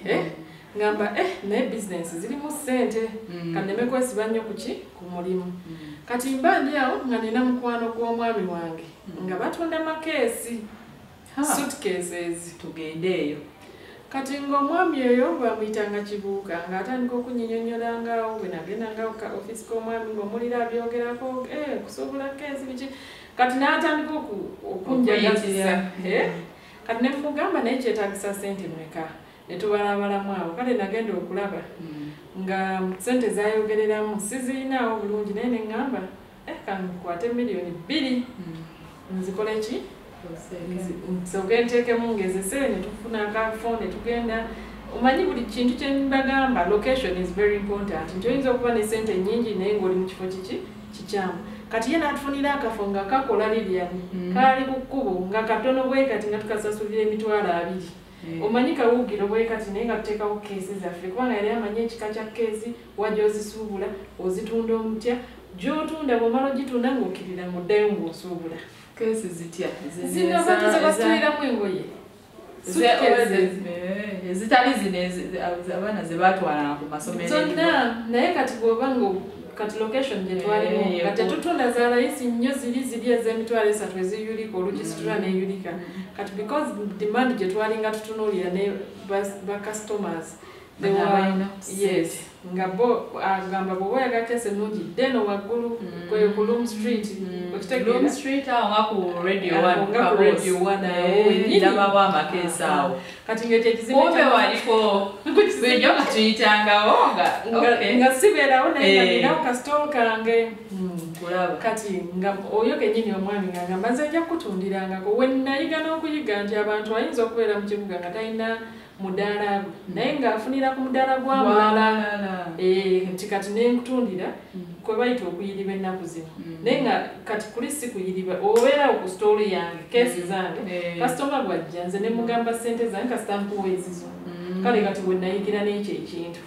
Ngamba naye bizinensi zirimu ssente, kanneme kwesiba nnyo kuki ku mulimu. Kati mba ndi awo nga nina mukwano gw'omwami wange nga batunda makeesi, suitcases.
Tugende eyo.
Kati ng'omwami oyo bamuyitanga Kibuuka, ng'atandika okunyinyonnyolangaawo bwe nagendangawo ka ofiisi k'omwami ng'omulira abyogerako kusobola keesi biki. Kati n'atandika okunjagazisa. Kati ne mugamba naye kyetaagisa ssente mmeka, ne tubalabalamu awo. Kale nagenda okulaba nga ssente zaayogereramu sizirinaawo bulungi, naye ne ŋŋamba kankwate 2 million nzikole ki? Nsooke nteekemu ngezese ne tufuna akafo ne tugenda. Omanyi buli kintu kye mbagamba location is very important. Nti oyinza okuba ne ssente nnyingi naye ng'oli mu kifo kiki kikyamu. Kati ye n'atufunira akafo nga kakola Lilian, kaali ku kkubo nga katono bwe kati nga tukasasulira 20,000. Omanyi kawugiro bwe kati naye nga tuteekawo keesi zaffe, kubanga yali amanyi ekika kya keesi, wajja ozisuubula, ozitunda omutya, gy'otunda bw'omala ogitunda ng'okkirira ng'oddayo ng'osuubula.
Keesi zitya?
Zino abantu ze basituliramu engoye.
Ezitali zino abaana ze baatwalanga ku masomero.
Zonna naye kati bw'oba nga kati location gye twalimu nga tetutunda za layisi nnyo, ziri ez'emitwalo 3 eziyulika olugisitula n'eyulika. Kati because demand gye twalinga tutunuulira ne ba customers yes, nga bo agamba bw'oba oyagala keesi ennungi ddeno waggulu ku Loom Street.
Loom Street awo nga ku Radio 1,
nga ku Radio 1 awo
ndabawo amakeesi awo.
Kati ng'ekyo ekizimbe
kumbe waliko bulijjo nga tuyitangawo
nga sibeerawo naye nga ninawo kasitolo kange. Kati nga oyo kennyini omwami ng'agamba nze nja kukutundirangako. We nayiga n'okuyiga nti abantu ayinza okubeera mu kibuga nga talina mudaala gwe, naye ng'afunira ku mudaala gwa mulala. Nti kati nenkutundira kwe bayita okuyiriba ennaku zino, naye nga kati kuli si kuyiriba, obeerawo ku sitooli yange keesi zange, kasitoma bw'ajja nze ne mugamba ssente zange kasita mpuwa ezizo. Kale kati we nayigira n'ekyo ekintu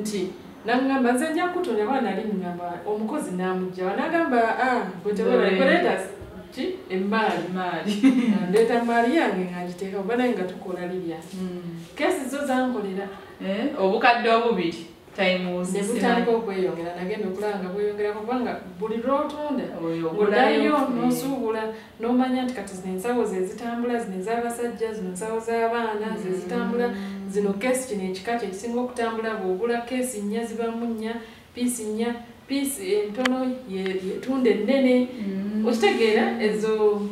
nti nangamba nze nja kukutundira, kuba nali ngamba omukozi n'amugjawa n'agamba gwe tewera ki emaali ndeeta maali yange nga ngiteeka oba naye nga tukola lirya. Keesi zo zankolera
obukadde obubiri times
ne butandika okweyongera. Nagenda okulaba nga bweyongerako kubanga buli lw'otunda ng'oddayo n'osuubula n'omanya nti kati zino ensawo ze zitambula, zino ez'abasajja, zino ensawo z'abaana ze zitambula, Zino case kino ekika kye kisinga okutambula, bw'ogula case 4 zibamu 4, piece 4, piece entono yetunda ennene. Okitegeera ezo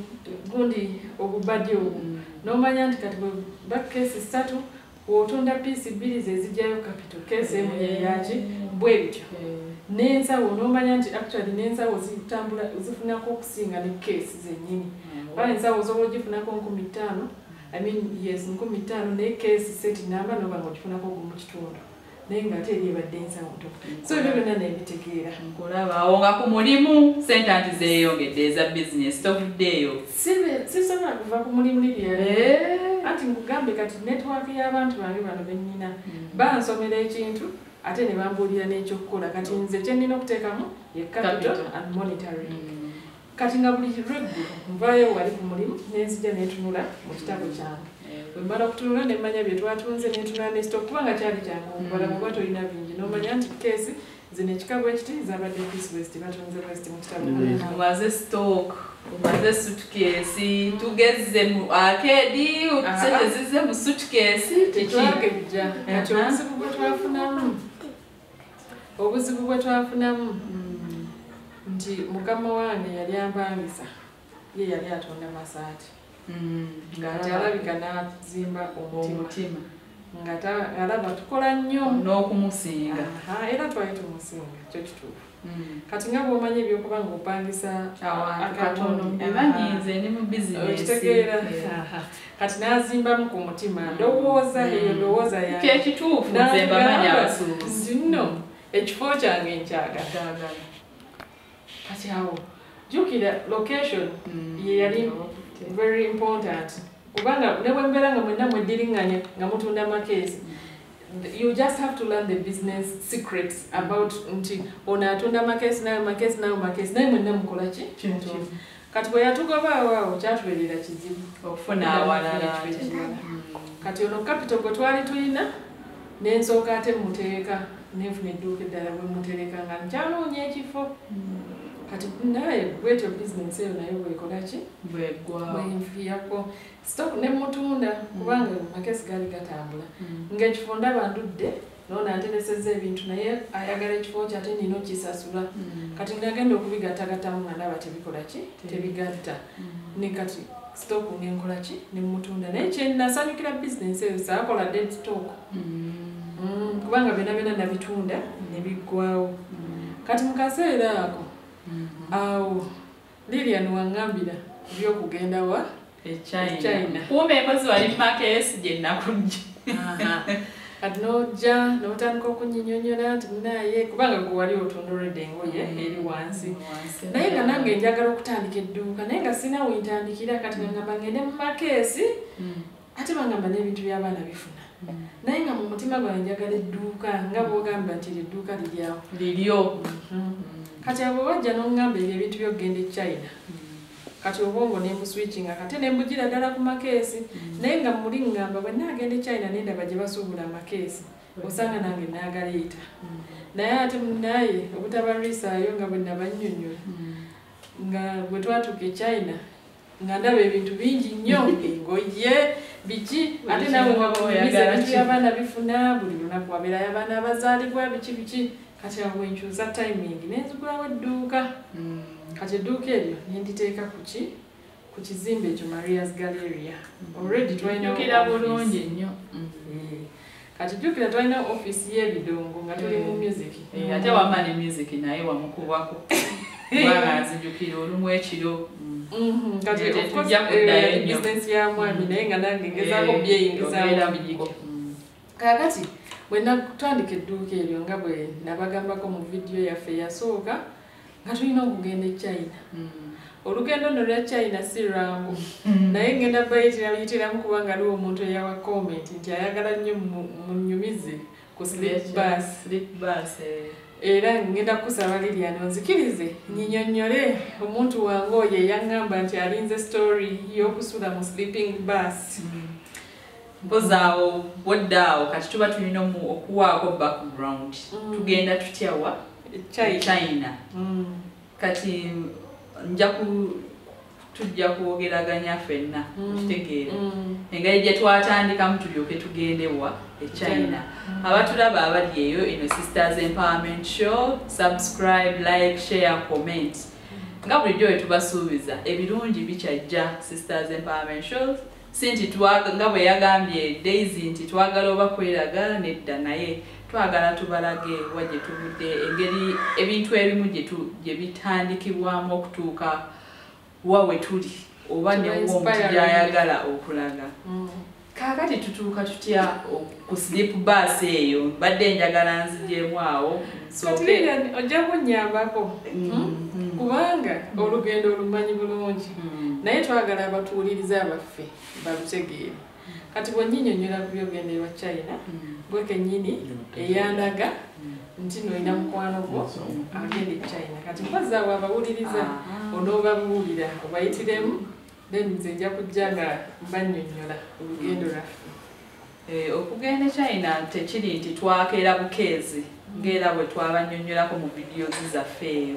gundi obubadi obwo. N'omanya nti kati bwe ba case 3 bw'otunda piece 2 ze zijjayo capital, case emu ye yaki, bwe bityo. N'ensawo n'omanya nti actually n'ensawo zitambula zifunako okusinga ne case zennyini. Kuba ensawo osobola ogifunako 5,000, I mean yes 5,000, naye case set namba n'oba ng'ogifunako 1.5, naye ng'ate eri ebadde ensawo nto. So ebyo byonna nebitegeera.
Nkulaba awo nga ku mulimu sente anti zeeyongedde eza bizinesi, tovuddeeyo.
Sisobola kuva ku mulimu Lilian. Anti nkugambe kati network y'abantu bange bano be nnina bansomera ekintu ate ne bambuulira n'ekyokukola. Kati nze kye nnina okuteekamu ye capital and monitoring. Kati nga buli lweggulo nvaayo wali ku mulimu ne nzija ne ntunula mu kitabo kyange. Bwe mmala okutunula ne mmanya bye twatunze, ne ntunula ne stock, kubanga kyali kyangu okubala bw'oba tolina bingi, n'omanya nti case zino ekika bwe kiti zabadde piece bwe ziti, batunze bwe ziti mu kitabo.
Omaze stock, omaze suitcase, tugezze mu arcade, sente zizze mu suitcase.
Tetwagejja. Kati obuzibu bwe twafunamu nti mukama wange yali ampangisa, ye yali atunda masaati. Kati alabika n'azimba omutima nga alaba tukola nnyo
n'okumusinga.
Era twali tumusinga, kyo kituufu. Kati nga bw'omanyi ebyokuba ng'opangisa
awantu katono, ebanyiize ndi mu bizinesi.
Okitegeera. Kati n'azimbamu ku mutima, ndowooza eyo ndowooza yange.
Kyekituufu, nze mbamanyi abasuubuzi.
Nti nno ekifo kyange nkyagala. Kati awo jjukira location ye yali very important, kubanga ne bwe mbeera nga mwenna mweddiringanya nga mutunda makeesi, you just have to learn the business secrets about nti ono atunda makeesi nayo makeesi nayo makeesi, naye mwenna mukola ki? Kati bwe yatugoba awo kyatubeerera kizibu
okufuna awalala.
Kati ono capital gwe twali tulina n'ensooka ate muteeka nenfuna edduuka eddala bwe mutereka nga nkyanoonya ekifo. Kati naye bwetyo bizinesi eyo nayo bwekola ki? Bwenfiirako stock ne mutunda, kubanga makesi gaali gatambula. Ng'ekifo ndaba ndudde noona anteresezza ebintu naye ayagala ekifo kye ate nina okisasula. Kati nagenda okubigattagattamu nga ndaba tebikola ki? Tebigatta. Ne kati stock nenkola ki? Ne mutunda. Naye kye nasanyukira bizinesi eyo saakola dead stock. Kubanga byonna byonna nabitunda ne biggwawo. Kati mu kaseera ako awo Lilian wangambira by'okugenda wa
China. Kumbe empozi wali mu makeesi gye nakujja.
Kati n'ojja n'otandika okunyinyonnyola nti munnaaye, kubanga gwe wali otunda olwedde engoye eri wansi. Naye nga nange njagala okutandika edduuka naye nga sirina we ntandikira. Kati nga ngamba ngende mu makeesi ate bangamba n'ebintu by'abaana bifuna. Naye nga mu mutima gwange njagala edduuka nga bw'ogamba nti edduuka liri awo.
Liryo.
Kati abo bajja n'ongamba ebyo ebintu by'okugenda e China. Kati obwongo ne mbuswitchinga kate ne mbugira ddala ku makeesi. Naye nga muli ngamba bwe nnaagenda e China ne ndaba gye basuubula amakeesi, osanga nange naagaleeta. Naye ate munnaye obutabalwisaayo nga bwe nabannyonnyola, nga bwe twatuuka e China nga ndaba ebintu bingi nnyo, engoye, biki, ate naawe nga bw'onyumiza ebintu by'abaana bifuna, buli lunaku wabeerayo abaana abazaalibwa, biki biki. Kati awo nkyusa timing ne nzigulawo edduuka. Kati edduuka eryo ne nditeeka ku ki? Ku kizimbe ekyo Maria's Galleria. Already twalina
Jjukira bulungi nnyo.
Kati jjukira twalina office y'ebidongo nga tuli mu music.
Ate wamma ne music naye wamukubako. Kubanga nzijukira olumu ekiro.
Kati of course business ya mwami naye nga nange ngezaako byeyingizaamu. Kaakati bwe natandika edduuka eryo nga bwe nabagambako mu vidiyo yaffe eyasooka nga tulina okugenda e China. Olugendo nno lwa China si lwangu, naye ngenda bayitiramu kubanga aliwo omuntu eyawa comment nti ayagala nnyo munnyumize ku sleep bus. Era ngenda kusaba Lilian onzikirize nyinyonnyole omuntu wange oyo eyaŋŋamba nti alinze story y'okusula mu sleeping bus.
Mpozi awo wodda awo kati tuba tulina okuwaako background. Tugenda tutya wa? China. Kati tujja kwogeraganya ffenna, okitegeera. Engeri gye twatandikamu tulyoke tugende wa e China. Abatulaba abali eyo, eno Sisters Empowerment Show. Subscribe, like, share, comment. Nga bulijjo bwe tubasuubiza, ebirungi bikyajja. Sisters Empowerment Show, si nti nga bwe yagambye Daisy nti twagala oba kweraga, nedda, naye twagala tubalage wa gye tuvudde, engeri ebintu ebimu gye bitandikibwamu okutuuka wa we tuli, oba
Tuba
ne omuntu
inspiring.
gy'ayagala okulaga. Kaakati tutuuka tutya ku sleep bus eyo? Mbadde njagala nzigyemu awo
Kati
nsooke.
Lilian, ojja kunnyambako, Kubanga olugendo olumanyi bulungi, naye twagala abatuwuliriza abaffe balutegeere. Kati bw'onnyinyonnyola ku byogenda ewa China, gwe kennyini eyandaga nti n'olina mukwano gwo agenda e China. Kati mpozi awo abawuliriza onoobabuulira obayitiremu, then nze nja kujja nga mbannyonnyola olugendo lwaffe.
Okugenda e China tekiri nti twakeera bukeezi ng'era bwe twabannyonnyolako mu videos zaffe eyo.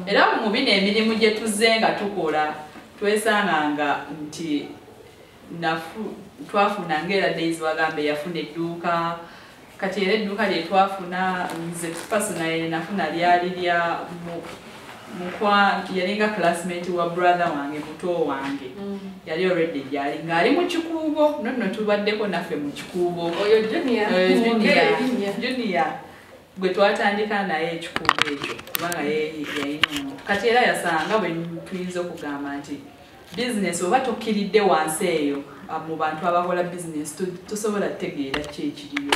Era mu bino emirimu gye tuzze nga tukola, twesanganga nti twafuna ng'era Daisy wagambe yafuna edduuka. Kati era edduuka lye twafuna, nze personally nafuna lyali lya mukwa, yalinga classmate wa brother wange, muto wange. Yali already gyali ng'ali mu Kikuubo. No nno tubaddeko naffe mu Kikuubo.
Oyo Junior,
Oyo Junior.
Mwongere erinnya.
Junior gwe twatandika naye ekikuubo ekyo, kubanga ye yalina omuntu. Kati era yasanga bwe tuyinza okugamba nti business oba tokkiridde wansi eyo, mu bantu abakola business tosobola kutegeera ki ekiriyo.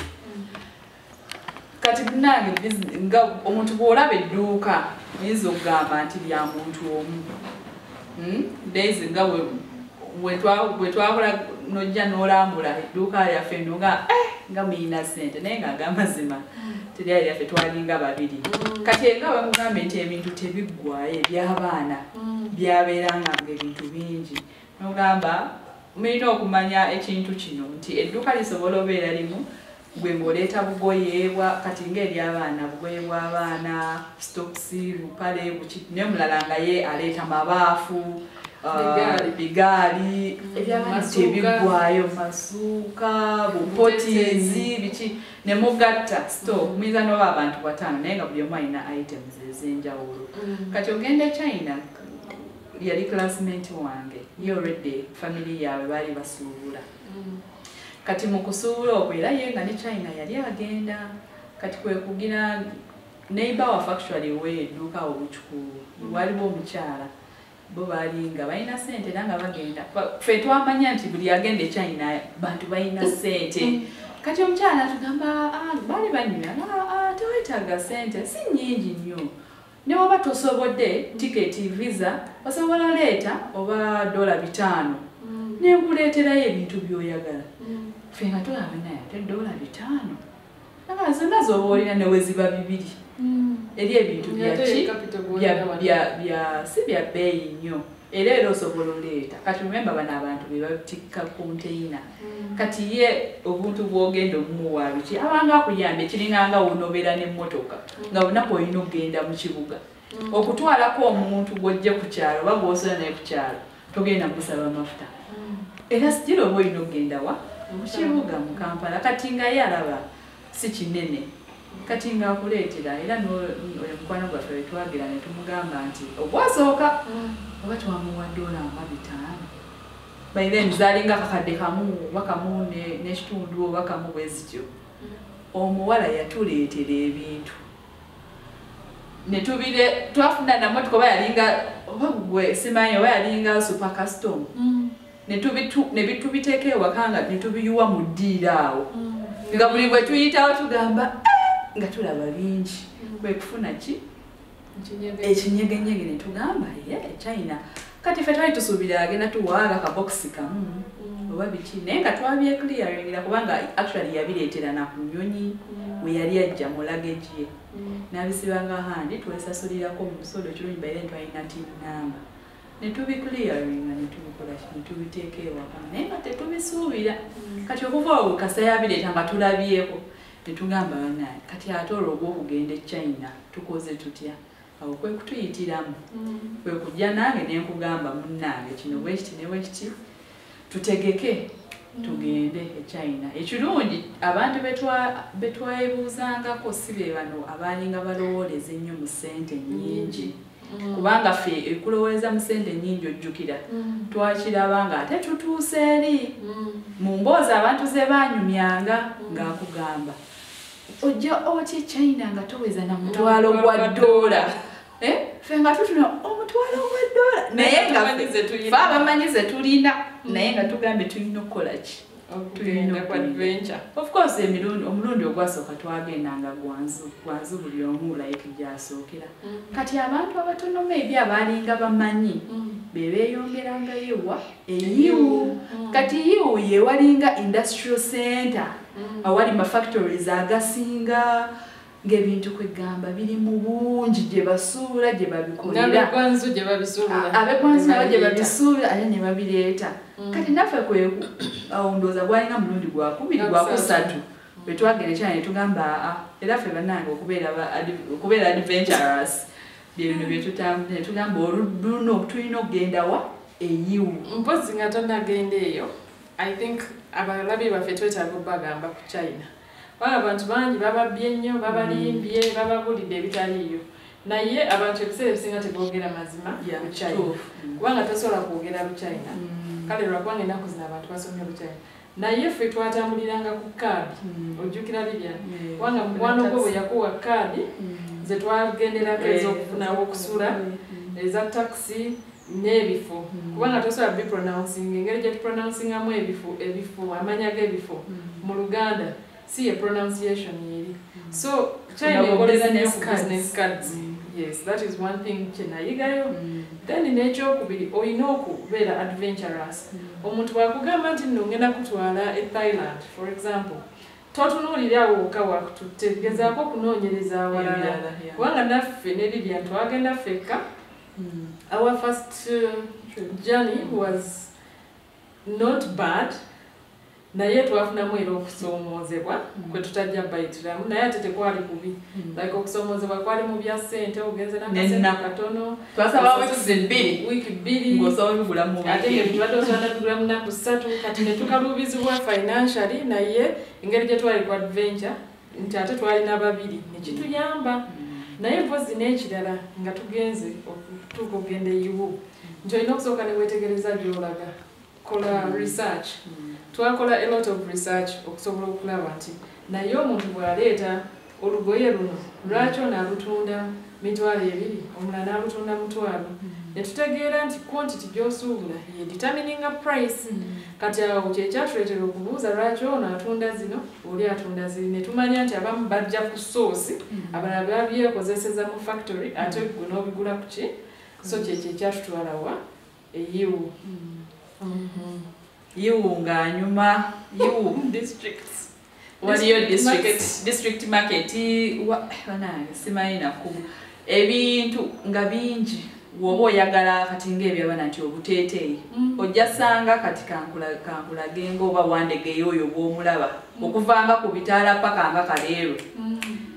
Kati nange nga omuntu bw'olaba edduuka oyinza okugamba nti lya muntu omu. Daisy nga bwe twakola n'ojja n'olambula edduuka lyaffe nga muyina ssente, naye ng'ag'amazima teryali lyaffe, twalinga babiri. Kati nga bwe mugambye nti ebintu tebiggwaayo, eby'abaana byabeeranga ng'ebintu bingi. N'ogamba mulina okumanya ekintu kino nti edduuka lisobola obeera limu, gwe ng'oleeta bugoye bwa kati ng'ery'abaana, bugoye bw'abaana, stocks, bupale, buki, naye omulala nga ye aleeta mabaafu,
Bigaali.
bigaali, eby'abaana
Masuuka.
tebiggwaayo, masuuka, bupotizi, biki, ne mugatta stock. Muyinza n'oba abantu 5 naye nga buli omu alina items ez'enjawulo. Kati ogenda China, yali classmate wange, ye already family yaabwe baali basuubula. Kati mu kusuubula okwo era ye nga ne China yali agenda. Kati kwe kugira neighbor waffe actually ow'edduuka awo mu Kikuubo, waliwo omukyala, bo baali nga balina ssente era nga bagenda. Ffe twamanya nti buli agenda e China bantu balina ssente. Kati omukyala atugamba, baali banyumya, teweetaaga ssente, si nnyingi nnyo. Ne bw'oba tosobodde tiketi, visa, osobola oleeta oba dola 5. Ne nkuleeterayo ebintu by'oyagala. Ffe nga tulaba naye ate dola 5. Nga zonna z'oba olina ne we ziba 2. Eri ebintu
Nga
bya
ate
ki?
capital bw'olina wano.
Si bya bbeeyi nnyo. Era era osobola oleeta. Kati remember bano abantu be batikka container. Kati ye obuntu bw'ogenda omuwa biki? Abanga akuyambye, kiringa nga w'onoobeera n'emmotoka. Nga lunaku olina okugenda mu kibuga. Okutwalako omuntu gw'ojje ku kyalo oba gw'osula naye ku kyalo, togenda musaba mafuta. Era still oba olina okugenda wa? Mu kibuga mu Kampala. Kati nga ye alaba si kinene. Kati ng'akuleetera era oyo mukwano gwaffe bwe twagera ne tumugamba nti ogwasooka oba twamuwa dola nga 5. By then zaalinga kakadde kamu oba kamu n'ekitundu oba kamu bwe zityo. Omuwala yatuleetera ebintu. Ne tubire, twafuna na mmotoka oba yalinga, oba gwe simanyi oba yalinga super custom. Ne tubiteeka ewaka nga ne tubiyiwa mu ddiiro awo. Nga buli bwe tuyitawo tugamba, nga tulaba bingi. Kwe kufuna ki? Ekinyegenyege ne tugamba, ye, China. Kati ffe twali tusuubira agenda tuwaaga kabokisi kamu, oba biki, naye nga twabyeclearingira kubanga actually yabireetera na ku nnyonyi, we yali ajja mu luggage ye. N'abisibanga handi, twesasulirako mu musolo ekirungi by then twalina team number. Ne tubiclearinga, ne tubikola ki, ne tubiteeka ewaka, naye nga tetubisuubira. Kati okuva awo kasa yabireeta nga tulabyeko, ne tugamba bannange, kati ate olwo ogw'okugenda e China tukoze tutya? Awo kwe kutuyitiramu. Kwe kujja nange ne nkugamba munnange kino bwe kiti ne bwe kiti, tutegeke. Tugende e China. Ekirungi abantu betwayebuuzangako si be bano abaalinga balowooleza ennyo mu ssente nnyingi. Kubanga ffe ekulowooleza mu ssente nnyingi ojjukira twakiraba nga ate tutuuse eri mu mboozi abantu ze baanyumyanga ng'akugamba ojja otya China nga toweza na $1,000. Ffe nga tutuna $1,000 naye nga ffe abamanyi ze tulina naye nga tugambye tulina okukola ki? Tulina
ku adventure.
Of course omulundi ogwasooka twagendanga Gwanzu buli omu like gy'asookera. Kati abantu abatono maybe abaalinga bamanyi be beeyongerangayo wa eyiwu. Kati yiwu ye walinga industrial center awali ma factories agasinga ng'ebintu kwegamba biri mu bungi gye basuula gye babikolera.
N'ab'e gye babisuubula.
Ab'e nabo gye babisuubula ate ne babireeta. Kati naffe awo ndowooza gwalinga mulundi gwakubiri gwakusatu bwe twagenda e China ne tugamba era ffe bannange okubeera adventurous bye bino bye tutambula ne tugamba oluno tulina okugenda wa eyiwu.
Mpozzi nga tonnagenda eyo, I think abalabi baffe twetaaga obbagamba ku China. Kubanga abantu bangi bababbye nnyo, babalimbye, bababulidde ebitaliiyo. Naye abantu ebiseera ebisinga teboogera mazima ku China. Kubanga tosobola kwogera Luchina. Kale lwakubanga ennaku zino abantu basomye Oluchina. Naye ffe twatambuliranga ku kaadi. Ojjukira Lilian? Kubanga mukwano gwo bwe yakuwa kaadi, ze twagenderako ez'okufunawo okusula, eza takisi n'ebifo. Kubanga tosobola bipronouncing, engeri gye tupronouncingamu ebifo, amanya g'ebifo mu Luganda si ye pronunciation eri. So China ekolera nnyo ku business cards. Yes, that is one thing kye nayigayo. Then n'ekyokubiri olina okubeera adventurous. Omuntu bw'akugamba nti nno ngenda kutwala e Thailand, for example, totunuulira awo wokka wakututte, gezaako okunoonyereza awalala. Kubanga naffe ne Lilian twagenda ffekka. Our first journey was not bad. Naye twafunamu era okusoomoozebwa kwe tutajja bayitiramu, naye ate tekwali kubi. Like okusoomoozebwa kwali mu bya ssente, ogenze n'akasente katono.
Twasaba wiiki
bbiri
ng'osobola bigula mu
ate ng'ebintu osobola bigula mu nnaku 3, kati ne tukaluubizibwa financially, naye engeri gye twali ku adventure nti ate twalina babiri ne kituyamba. Naye mpozzi n'ekirala nga tugenze okutuuka okugenda eyiwu nti olina okusooka ne weetegereza gy'olaga, kola research. Twakola a lot of research okusobola okulaba nti naye omuntu bw'aleeta olugoye luno lwaki ono alutunda 20,000 omulala n'alutunda 5,000, ne tutegeera nti quantity gy'osuubula ye determininga price. Kati awo kye kyatuleetera okubuuza lwaki ono atunda zino oli atunda ziri, ne tumanya nti abamu bajja ku source, abalala babyekozeseza mu factory ate gwe n'obigula ku ki. So kyekyo ekyatutwala wa eyiwu.
Yiwu ng'anyuma, Yiwu
districts.
Waliyo district market, bannange simanyi naku. Ebintu nga bingi bw'oba oyagala kati ng'ebyabana nti obuteeteeyi. Ojja sanga kati kankulage ng'oba Wandegeya oyo bw'omulaba. Okuvanga ku bitaala paka nga Kaleerwe.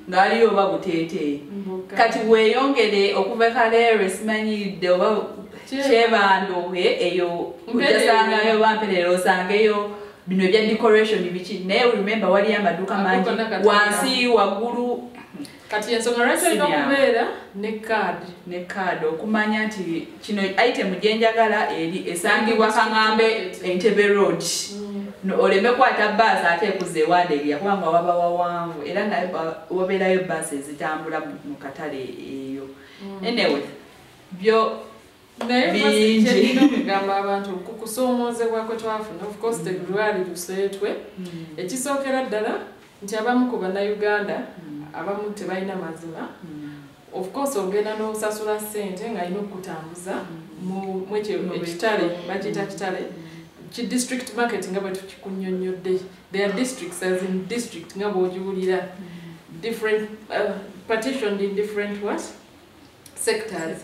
Ng'aliyo oba buteeteeyi. Kati weeyongere okuva e Kaleerwe simanyidde oba Kyebando eyo ojja sangayo oba Mpererwe osangeyo bino ebya decoration biki. Naye remember waliyo amaduuka mangi wansi waggulu.
Kati ensonga lwaki olina okubeera ne kaadi?
Ne kaadi okumanya nti kino item gye njagala eri esangibwa Kaŋŋambe Entebbe Road. Oleme kwata bbaasi ate ekuza e Wandegeya kubanga waba wawanvu era naye wabeerayo bbaasi ezitambula mu katale eyo. Anyway, byo
naye kyennina okugamba abantu ku kusoomoozebwa kwe twafuna, of course telwali luseetwe. Ekisookera ddala nti abamu ku Bannayuganda abamu tebalina mazima. Of course ogenda n'osasula ssente ng'alina okukutambuza mu ekyo ekitale, bakiyita kitale, ki district market nga bwe tukikunnyonnyodde. There are districts as in district nga bw'ogiwulira, different partitioned in different what sectors.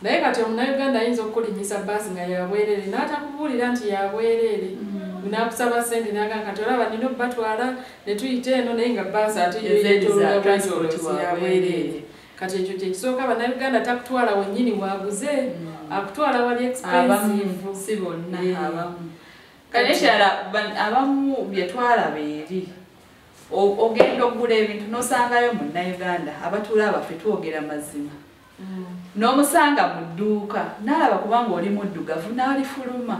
Naye kati Omunnayuganda ayinza okukulinnyisa bbaasi nga yabwereere n'atakubuulira nti yabwereere. N'akusaba ssente n'agamba kati olaba nina obbatwala ne tuyita eno, naye nga bbaasi ate yo yeetooloola bwetooloozi yabwereere. Kati ekyo kye kisooka, Bannayuganda takutwala wennyini waaguze, akutwala wali expensive.
Si bonna abamu. Kale abamu bye twalaba eri ogenda okugula ebintu n'osangayo munnayuganda abatuula abaffe twogera mazima. N'omusanga mu dduuka n'alaba kubanga oli muddugavu n'alifuluma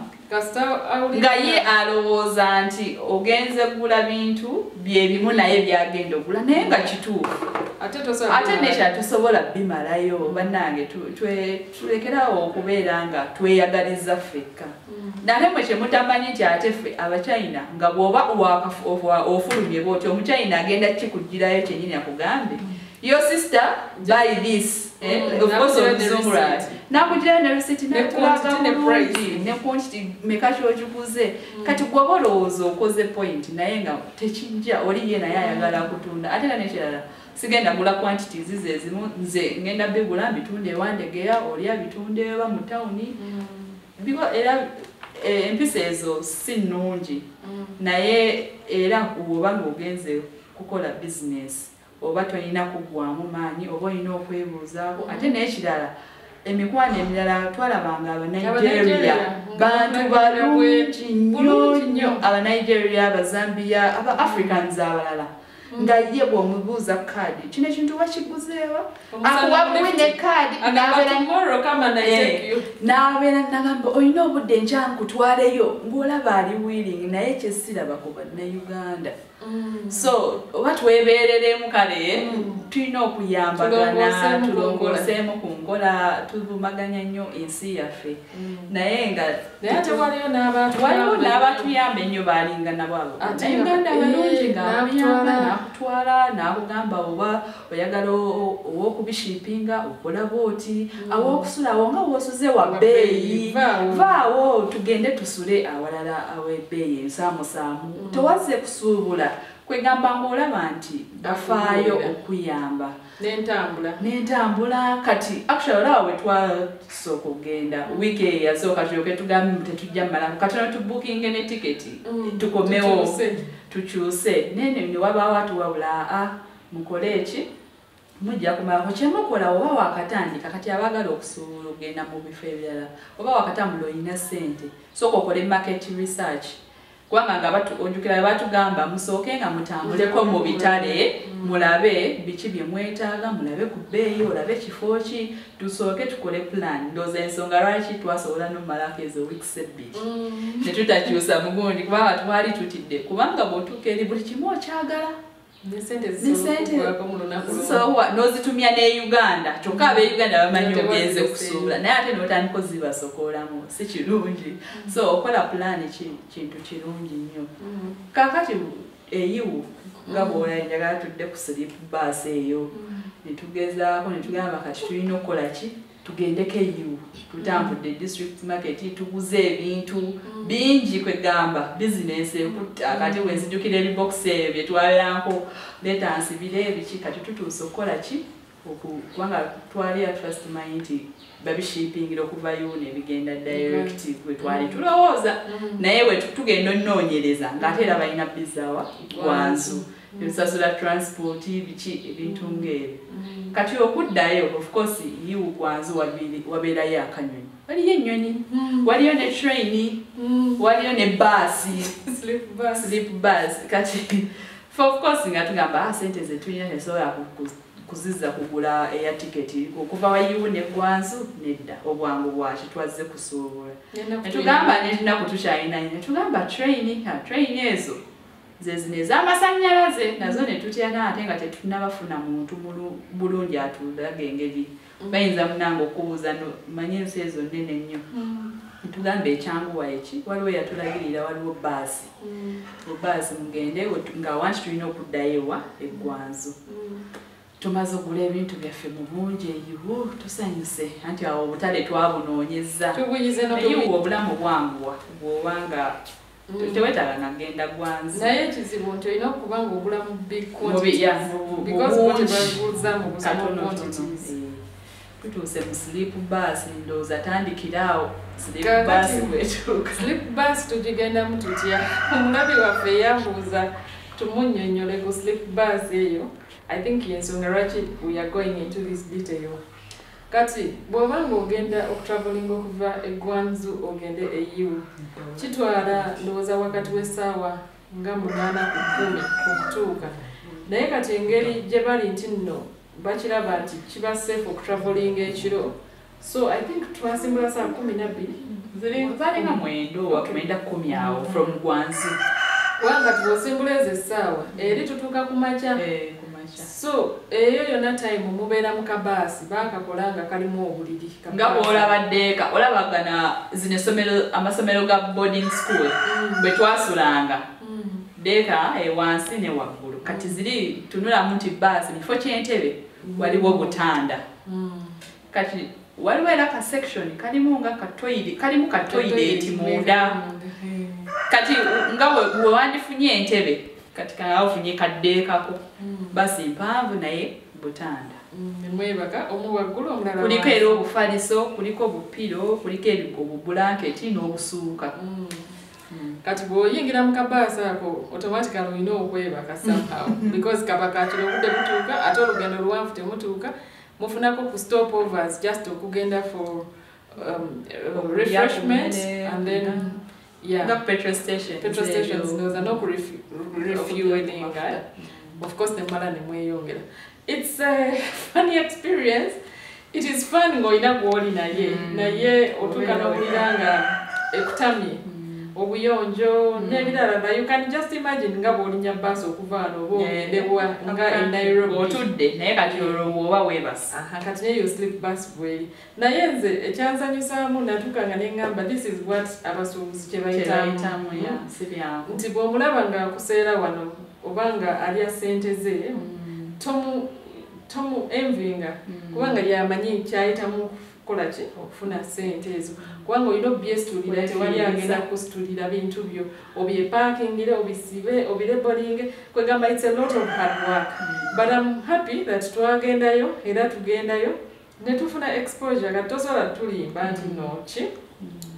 nga ye alowooza nti ogenze kugula bintu byebimu naye byagenda okugula naye nga kituufu. Ate nekya tosobola bimalayo bannange tulekerawo okubeera nga tweyagaliza ffekka. Nate mwe kye mutamanyi nti ate ffe Abachina nga bw'oba ofulumye bw'otyo Omuchina agenda kikugirayo kyennyini akugambe your sister buy this. Of course nakugirayo ne receipt ne quantity meka ky'ogiguze. Kati gw'oba olowooza okoze point naye nga tekijja oli ye naye ayagala kutunda. Ate era n'ekirala sigenda gula quantities ezimu nze ngenda bigula mbitunde ewandegeya oli abitunde oba mu tawuni. Era empisa ezo si nnungi naye era bw'oba ng'ogenze kukola bizinesi oba tolina kuggwamu maanyi oba olina okwebuuzaako. Ate n'ekirala emikwano emirala twalabanga Abanigeria bantu balungi nnyo nnyo, Abanigeria, Abazambia, aba Africans abalala nga ye bw'omubuuza kaadi kino ekintu wakiguzeewa akuwa buwi ne kaadi n'abeera nagamba olina obudde enkya nkutwaleyo ng'olaba ali willing naye kyesiraba ku bannayuganda. So oba twebeereremu kale tulina okuyambagana tulongooseemu ku nkola tuvumaganya nnyo ensi yaffe naye nga waliwo n'abatuyamba ennyo baalinga nabo abo Bannayuganda abalungi ng'akuyamba n'akutwala n'akugamba oba oyagala ow'okubishiipinga okola bw'oti aw'okusulawo nga w'osuze wa bbeeyi vaawo tugende tusule awalala aw'ebbeeyi ensaamusaamu tewazze kusuubula kwegamba ng'olaba nti bafaayo okuyamba n'entambula. Kati actually olaba we twasooka okugenda wiiki eyo yasooka tulyoke tugambe tetujja mmalako katono tubuukinge ne tiketi tukomewo tukyuse nene ne wabaawo atuwabula mukole eki mujja kumalako kyemukola oba wakatandika. Kati abaagala okusuubula okugenda mu bifo ebirala oba wakatambula olina ssente sooka okole market research kubanga nga ojjukira batugamba musooke nga mutambuleko mu bitale mulabe biki bye mwetaaga mulabe ku bbeeyi olabe kifo ki tusooke tukole plan. Ndowooza ensonga lwaki twasobola n'omumalako ezo weeks ebbiri ne tutakyusa mugundi kubanga twali tutidde kubanga bw'otuuka eri buli kimu okyagala n'ozitumya ne Uganda kyokka ab'e Uganda bamanyi ogenze kusuubula naye ate n'otandika ozibasokoolamu si kirungi. So okola pulaani kintu kirungi nnyo. Kaakati eyiwu nga bw'olaba njagala tudde ku sleep bus eyo ne tugezaako ne tugamba kati tulina okukola ki tugendeko eyiwu tutambudde district market tuguze ebintu bingi kwegamba bizinesi ekutta. Kati bwe nzijukira ebibokisi ebyo bye twabeerako leeta nsibire ebiki kati tutuuse okukola ki kubanga twali at first tumanyi nti babishiipingira okuva yuno ebigenda direct bwe twali tulowooza naye bwe tugenda onoonyereza ng'ate era balina bizawa Gwanzu ebisasula transport biki ebintu ng'ebyo. Kati okuddayo of course yiwu Gwanzu wabeerayo akanyonyi waliyo ennyonyi waliyo ne train waliyo ne baasi sleep bus. Kati of course nga tugamba sente ze tulina tesobola kuzizza kugula eya tiketi okuva wayiwu ne Gwanzu nedda obwangu bwaki twazze kusuubula netugamba n'enaku tukyalina netugamba train ezo ze zino ez'amasannyalaze nazo ne tutyana ate nga tetunnabafuna muntu bulungi atulaga engeri bayinza munange okubuuza manye ensi ezo nnene nnyo. Netugamba ekyanguwa eki waliwo eyatulagirira waliwo baasi baasi mugende nga wanti tulina okuddayo ewa e Gwanzu. Tumaze okugula ebintu byaffe mu bungi eyiwu tusanyuse anti awo obutale twabunoonyezza eyiwu obulamu bwanguwa bw'obanga tewetaaga nagenda Gwanzu.
Naye ekizibu nti olina okuba ng'ogula mu big quantities because bo tebaguza mu small quantities. Tutuuse mu sleep bus ndowooza tandikiraawo sleep bus bwetuuka. Sleep bus tugigendamu tutya? Omulabi waffe yambuuza tumunnyonnyole ku sleep bus eyo. I think yensonga lwaki we are going into this detail. Kati bw'oba ng'ogenda okutravelinga okuva e Guangzhou ogende e Yiwu, kitwala ndowooza wakati w'essaawa nga 8 ku 10 okutuuka. Naye kati engeri gye bali nti nno bakiraba nti kiba safe okutravelinga ekiro, so I think twasimbula saa 12.
Zalinga 9 oba 9:10 awo from Guangzhou.
Kubanga tibwosimbula ezo essaawa eri tutuuka ku makya.
Eh, ku makya.
So eyo yonna time mubeera mu kabaasi baakakola nga kalimu obuliri.
Nga bw'olaba ddeeka, olabagana zino essomero, amasomero ga boarding school bwe twasulanga, ddeeka ewansi ne waggulu. Kati ziri tunulamu nti baasi mu kifo ky'entebe waliwo obutanda. Kati waliwo era ka section kalimu nga katoilet, kalimu katoilet munda. Kati nga we wandifunye entebe, kati kanga ofunye kaddeekako, basi mpanvu naye butanda.
Nemwebaka omu waggulu omulala
Kuliko
wansi.
era obufaliso, kuliko obupiro, kuliko obubulanketi n'obusuuka.
Kati bw'oyingira mu kabaasi ako, automatically olina okwebaka somehow because kaba kakiro, obudde butuuka ate olugendo luwanvu, temutuuka, mufunako ku stopovers just okugenda for refreshment and then, yeah,
Nga petrol station.
Petrol stations ndowooza n'okurefuelinga, of course, nemala nemweyongera. It's a funny experience. It is fun ng'olina gw'oli naye, naye otuuka n'owulira nga ekutamye obuyonjo n'ebirala. Na you can just imagine nga bw'olinya baasi okuva wano oba ogende nga e Nairobi.
Otudde, naye kati olwo bw'oba weebase.
Aha, kati naye yo sleep bus bweri. Naye nze ekyansanyusaamu, natuuka nga neŋŋamba, this is what abasuubuzi kye bayitamu.
Kyebayitamu, yeah, si byangu.
Nti bw'omulaba ng'akuseera wano oba nga alya ssente ze, tomu envinga, kubanga yamanyi kyayitamu kukola ki okufuna ssente ezo, kubanga olina obyesitulira, tewali agenda kusitulira bintu byo, obyepakingire, obisibe, obilabelinge. Kwegamba it's a lot of hard work, but I'm happy that twagendayo era tugendayo ne tufuna exposure. Kati tosobola tulimba nti no ki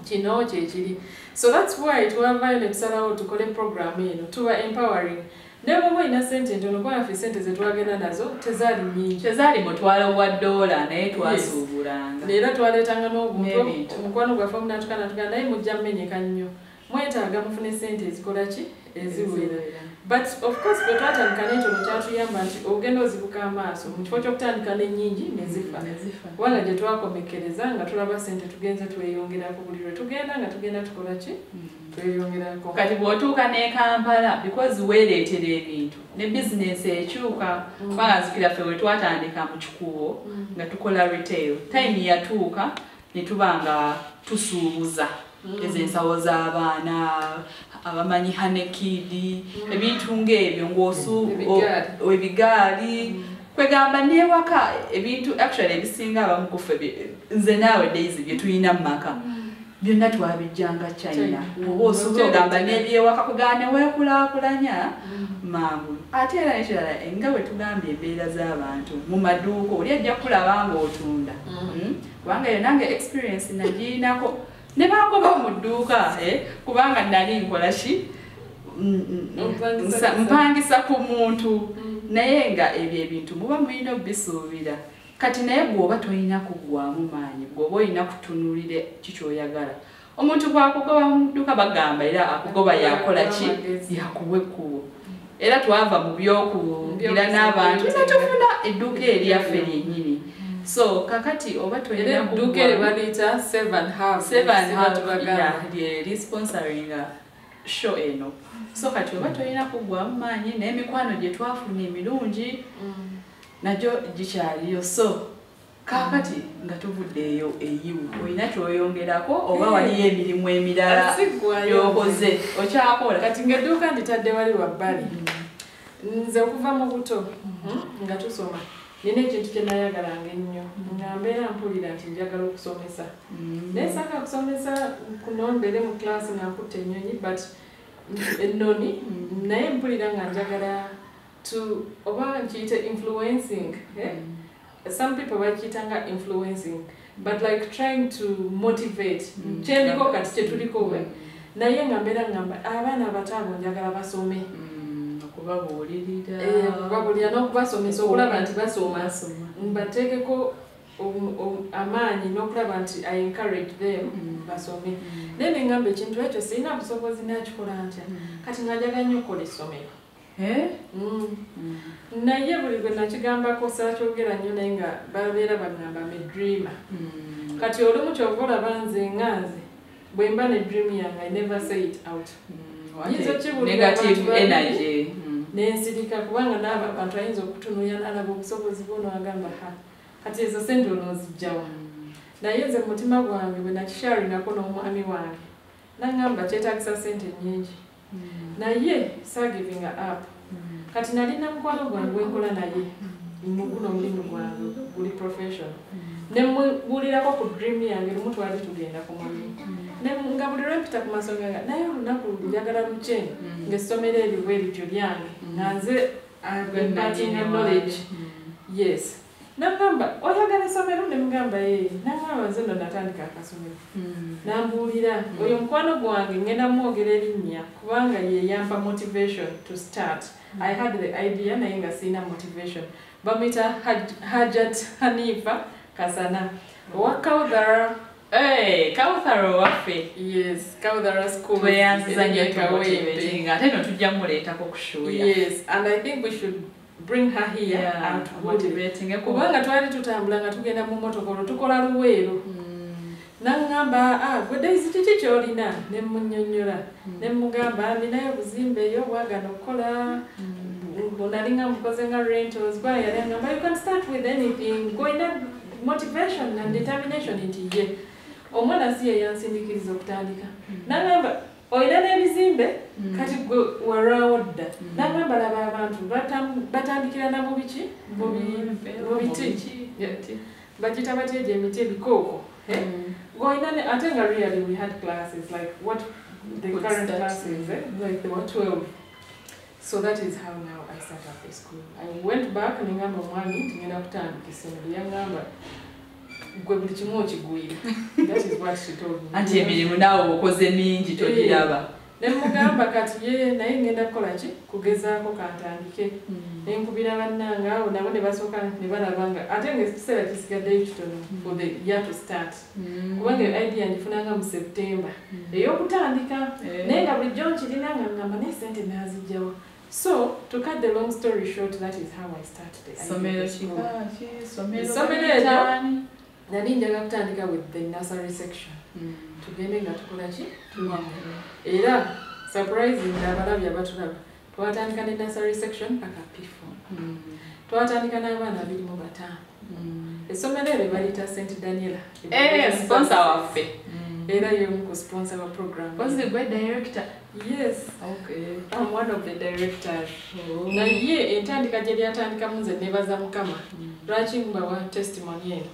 kino kyekiri. So that's why twavaayo ne tusalawo tukole program eno, tuba empowering ne bwoba olina sente ntono, kubanga ffe sente zetwagenda nazo tezaali nnyingi.
Tezaali mutwalo gwa ddoola, naye twasuubulanga.
Era twaleetanga n'obuntu.
N'ebintu.
Omukwano gwaffe omunatuka natuka, naye mujja mmenyeka nnyo, mwetaaga mufune sente ezikola ki, eziwera. But of course bwe twatandika n'entono kyatuyamba nti ogenda ozibuka amaaso mu kifo ky'okutandika n'ennyingi nezifa.
Nezifa.
Kubanga gye twakomekereza nga tulaba sente tugenze tweyongerako buli lwe tugenda, nga tugenda tukola ki, tweyongerako.
Kati bw'otuuka n'e Kampala, because weereetera ebintu ne bizinensi ekyuka, kubanga nzikira ffe we twatandika mu Kikuubo nga tukola retail, time yatuuka ne tuba nga tusuubuza ezo ensawo z'abaana, abamanyi Hanekid, ebintu ng'ebyo.
Ebigaali.
Ebigaali. Kwegamba newaka ebintu actually ebisinga abamu ku ffe nze naawe Daisy bye tulina mu maka byonna twabijjanga China.
China.
Oba osobola ogamba n'ebyewaka, kugamba ne weekulaakulanya mangu. Ate era nekirala, nga bwe tugambye, embeera z'abantu mu maduuka, oli ajja kulaba ng'otunda. Kubanga eyo nange experience nagiinako, ne bangoba mu dduuka, eh, kubanga nali nkola ki?
Mpangisa.
Mpangisa ku muntu. Naye nga ebyo ebintu muba mulina obisuubira. Kati naye bw'oba tolina kuggwamu maanyi, bw'oba olina kutunuulira kikyoyagala, omuntu bw'akugoba mu dduuka, bagamba era akugoba yakola ki?
Amagezi.
Yakuwa ekkubo. Era twava mu byokugira n'abantu netufuna edduuka eryaffe lyennyini. So kakati oba
Era
tolina
edduuka eryo baliyita Seven Half.
Seven Half.
Tubagamba.
Yeah, lye lisponsoringa show eno. So kati oba tolina kuggwamu maanyi, n'emikwano gye twafuna emirungi nagyo gikyaliyo. So kaakati nga tuvudde eyo eyiwu, olina kyoyongerako oba waliyo emirimu emirala
Siggwayo.
gyokoze, okyakola?
Kati ng'edduuka nditadde wali wabbali. Nze okuva mu buto nga tusoma, nina ekintu kye nayagalanga ennyo, nga mbeera mpulira nti njagala okusomesa, naye saaka kusomesa kuno mbeere mu class nga nkutte ennyonyi, but ennoni, naye mpulira nga njagala to, oba nkiyite influencing, eh? Some people bakiyita nga influencing, but like trying to motivate. Kyendiko kati kyetuliko we, naye nga mbeera ngamba abaana abato abo njagala basome.
Okubabuulirira.
Eh, okubabuulira n'okubasomesa, okulaba nti basoma,
Basoma.
mbateekeko. amaanyi n'okulaba nti I encourage them basome. Naye nengamba ekintu ekyo sirina busobozi, nakikola ntya? Kati nga njagala nnyo okukola essomero. Naye buli gwe nakigambako, saakyogera nnyo, naye nga babeera bagamba I'm a dreamer. Kati olumu kyova olaba nze nga nze bwe mba ne dream yange, I never say it out. Yinza okibuulira
Negative
abantu babiri,
energy.
Nensirika, kubanga naabo abantu ayinza okutunuulira n'alaba obusobozi bwono, agamba, "Ha, kati ezo sente onoozijjawa?" Naye nze mu mutima gwange bwe nakisharingako n'omwami wange, naŋŋamba kyetaagisa sente nnyingi, naye saagivinga up. Kati nalina mukwano gwange gwenkola naye mu guno omulimu gwange guli professional, ne mubuulirako ku dream yange. Lumu twali tugenda ku mulimu, nga buli lwempita ku masomero nga naye olunaku njagala lukye ng'essomero eryo bwe lityo lyange, nga nze imparting knowledge. Yes, nagamba, "Oyagala essomero?" Ne mugamba, "Ye." Nagamba, "Nze nno natandika akasomero." Nambuulira oyo mukwano gwange, ngenda mwogera erinnya kubanga ye yampa motivation to start. I had the idea naye nga sirina motivation. Bamuyita Hajat Hanifa Kasana owa Kauthara.
Hey, Kauthara owaffe.
Yes, Kauthara School.
Tweyanziza nnyo.
Erinnya Kawempe.
Tumotivating, ate no tujja muleetako ku show ya.
Yes, and I think we should bring her here atubuulire,
motivating.
Kubanga twali tutambula nga tugenda mu motoka, olwo tukola Luweero, naŋŋamba, "Ah, gwe Daisy, kiki kyolina?" Ne munnyonnyola, ne mugamba ninayo obuzimbe eyo bwagana okukola, nalinga mukoze nga rentals. Kuba yali aŋŋamba, "You can start with anything, gwolina motivation and determination." Nti ye omwana si ye yansindikiriza okutandika. Naŋŋamba, "Olina n'ebizimbe, kati gwe walwawo dda." Naŋŋamba, "Laba abantu batandikira na mu biki, mu biti." Bagita batya egyo emiti, ebikooko, eh? Ng'olina ate nga really we had classes like what the
Could
current
start.
classes, eh? Like there were 12. So that is how now I started up the school. I went back nengamba omwami nti ngenda kutandika essomero. Yaŋŋamba, "Gwe buli kimu okigwira." That is what she told me.
Anti emirimu naawe okoze mingi, togiraba.
Ne mugamba kati ye naye ngenda kukola ki, kugezaako kantandike. Nenkubira bannange awo nabo ne basooka ne balaba nga ate nga ekiseera kisigaddeyo kitono for the year to start, kubanga idea ngifunanga mu September ey'okutandika, naye nga bulijjo nkirina nga ngamba naye sente naazijjawa. So to cut the long story short, that is how I started the idea
Somero
of the school.
kika ki somero?
Essomero eryo-
Baliyitaani?
Nali njagala kutandika with the nursery section, tugende nga tukola ki, era surprising abalabi abatulaba, twatandika ne nursery section paka P4. Twatandika n'abaana 25. Essomero eryo baliyita St Daniela.
Eh, sponsor waffe.
Era y'omu ku sponsor wa program.
Kozi gwe director?
Yes.
Okay.
I'm one of the directors. Naye entandika gye lyatandikamu, nze nebaza Mukama. Lwaki mbawa testimony eno?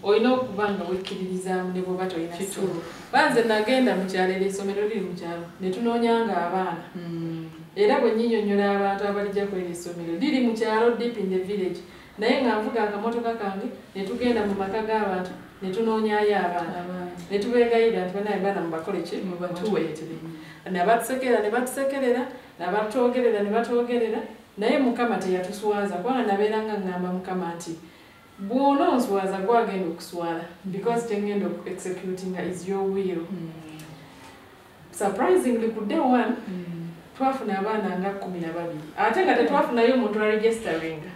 Olina okuba nga wekkiririzaamu ne bwoba tolina
Kituufu.
ssente. Banze nagenda mu kyalo, era essomero liri mu kyalo, ne tunoonyanga abaana. Era bwe nnyinyonnyola abantu abalijja kwera, essomero liri mu kyalo, deep in the village, naye nga nvuga akamotoka kange ne tugenda mu maka g'abantu ne tunoonyayo abaana ne tubeegayirira nti, "Banaye baana mubakole ki?
Mubatuwe."
Mutuweetere." Nabatusekerera ne batusekerera, nabatwogerera ne batwogerera, naye Mukama teyatuswaza, kubanga nabeeranga ŋŋamba Mukama nti bw'onoonswaza gwagenda okuswala, because kyengenda executinga is your will. Surprisingly, ku day one twafuna abaana nga 12, ate nga tetwafunayo omuntu aregisteringa,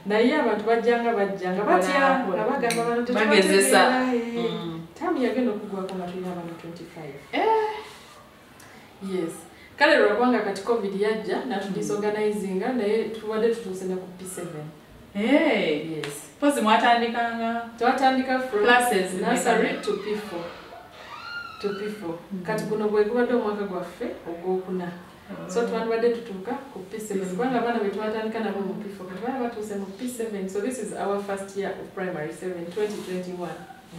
naye abantu bajjanga bajjanga batya nga bagamba bano
Bagezesa.
tetubategeera, eh. Taamu yagenda okugwako nga tulina abaana 25. Yes, kale lwakubanga kati COVID yajja natudisorganizinga, naye tubadde tutuuse ne ku P7.
Hey.
Yes.
Pozi mwatandikanga
Twatandika from
classes
nursery
mmeka?
to P4, to P4. Kati guno gwe gubadde omwaka gwaffe ogwokuna, so twandibadde tutuuka ku P7, kubanga abaana be twatandika nabo mu P4 kati baana batuuse mu P7. So this is our first year of primary 7, 2021.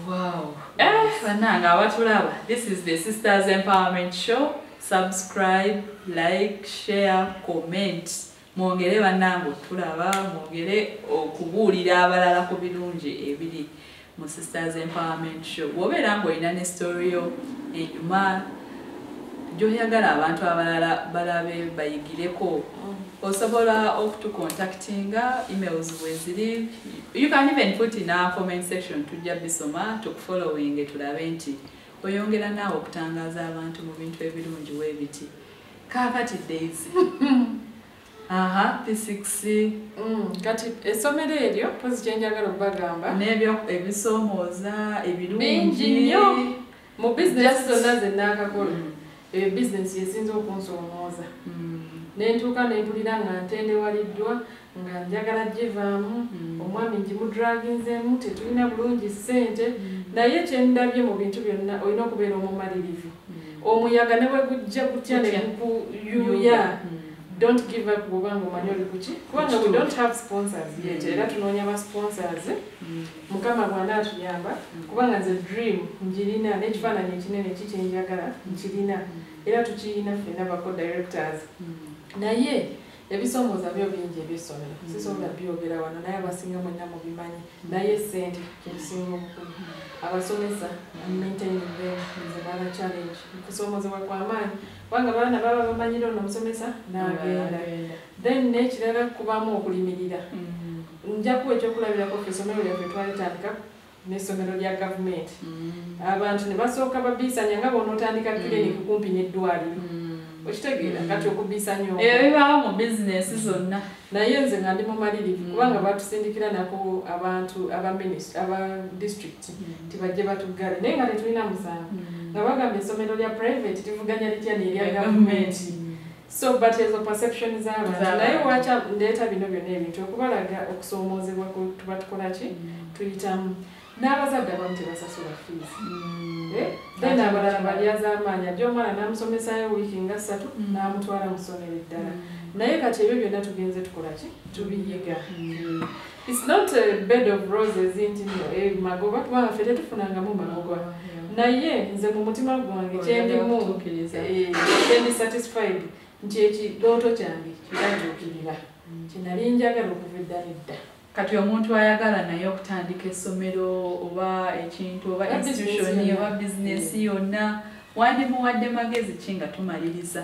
Wow. Eh, bannange abatulaba, this is the Sisters Empowerment Show. Subscribe, like, share, comment. Mwongere bannange otulaba, mwongere okubuulira abalala ku birungi ebiri mu Sisters Empowerment Show. Bw'obeera ng'olina ne story yo enyuma, Gy'oyagala abantu abalala balabe bayigireko, osobola okutucontactinga, emails weziri. You can even put in our comment section, tujja bisoma, tukufollowing, tulabe nti oyongera naawe okutangaza abantu mu bintu ebirungi weebiti. Kaakati Daisy, aha, P6.
Kati essomero eryo, pozi kyenjagala okubagamba
n'ebyo ebisoomooza ebirungi.
Bingi nnyo. Mu bizinesi zonna ze naakakola, eyo bizinesi yesinza okunsoomooza. Nentuuka nempulira nga ntendewaliddwa, nga njagala givaamu. Omwami ngimudraginzeemu, tetulina bulungi ssente. Naye kyendabye mu bintu byonna, olina okubeera omumalirivu. Omuyaga ne bwe gujja gutya ne
Gutya.
gukuyuya, don't give up bw'obanga omanyi oli kuki, kubanga we don't have sponsors yet. Era tunoonya ba sponsors. Mukama bw'anaatuyamba, kubanga nze dream njirina n'ekifaananyi ekinene kikyenjagala nkirina, era tukirina ffenna ba co-directors. Naye ebisoomooza byo bingi ebyessomero, sisobola byogera wano, naye abasinga mwenna mubimanyi. Naye sente kyekisinga obukulu. Abasomesa, maintaining them is another challenge, kusoomozebwa kwamaanyi, kubanga baana baba bamanyire ono omusomesa n'agenda. Then n'ekirala, kubamu okulimirira. Nja kuwa ekyokulabirako, ffe essomero lyaffe twalitandika n'essomero lya gavumenti. Abantu ne basooka babiisanya nga bw'onootandika clinic kumpi n'eddwaliro, okitegeera? Kati okubiisanya okwo.
Ebyo bibaawo mu bizinesi zonna.
Naye nze nga ndi mumalirivu, kubanga batusindikira nako abantu aba ministry, aba district, tibajje batuggale, naye nga tetulina musango, nga bagamba essomero lya private livuganya litya n'erya gavumenti? So but ezo perception z'abantu.
Z'abantu.
Naye wacha ndeeta bino byonna ebintu okubalaga okusoomoozebwa tuba tukola ki, tuyitamu, n'abazadde abamu tebasasula fees. Eh? Then abalala balyazaamaanyi, ajja omwana n'amusomesayo wiiki nga 3, n'amutwala mu ssomero eddala. Naye kati ebyo byonna tugenze tukola ki, tubiyiga. It's not a bed of roses nti nno magoba, kubanga ffe tetufunangamu magoba. Naye nze mu mutima gwange kyendimu,
Okutuukiriza.
Kyendi satisfied nti ekirooto kyange kiratuukirira, kyenali njagala okuva edda nedda.
Kati omuntu ayagala naye okutandika essomero oba ekintu oba
Oba business
institution
yonna.
oba bizinesi yonna, wandimuwadde magezi ki nga tumaliriza?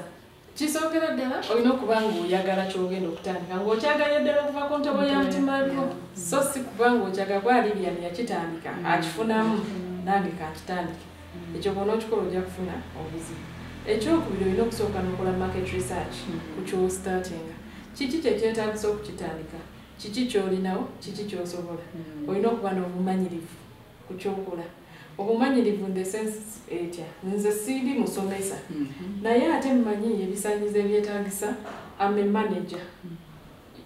Kisookera ddala, olina okuba ng'oyagala kyogenda okutandika, ng'okyagalira ddala okuva ku ntobo ya mutima gwo, so si kuba ng'okyagala kuba Lilian yakitandika, akifunamu, nange kankitandike. Ekyo bw'onookikola ojja kufuna obuzibu. Ekyokubiri, olina okusooka n'okola market research ku kyostartinga. Kiki kyekyetaagisa okukitandika? Kiki kyolinawo? Kiki kyosobola? Olina okuba n'obumanyirivu ku kyokola. Obumanyirivu in the sense etya? Nze siri musomesa, naye ate mmanyi ebisaanyizo ebyetaagisa. Am a manager,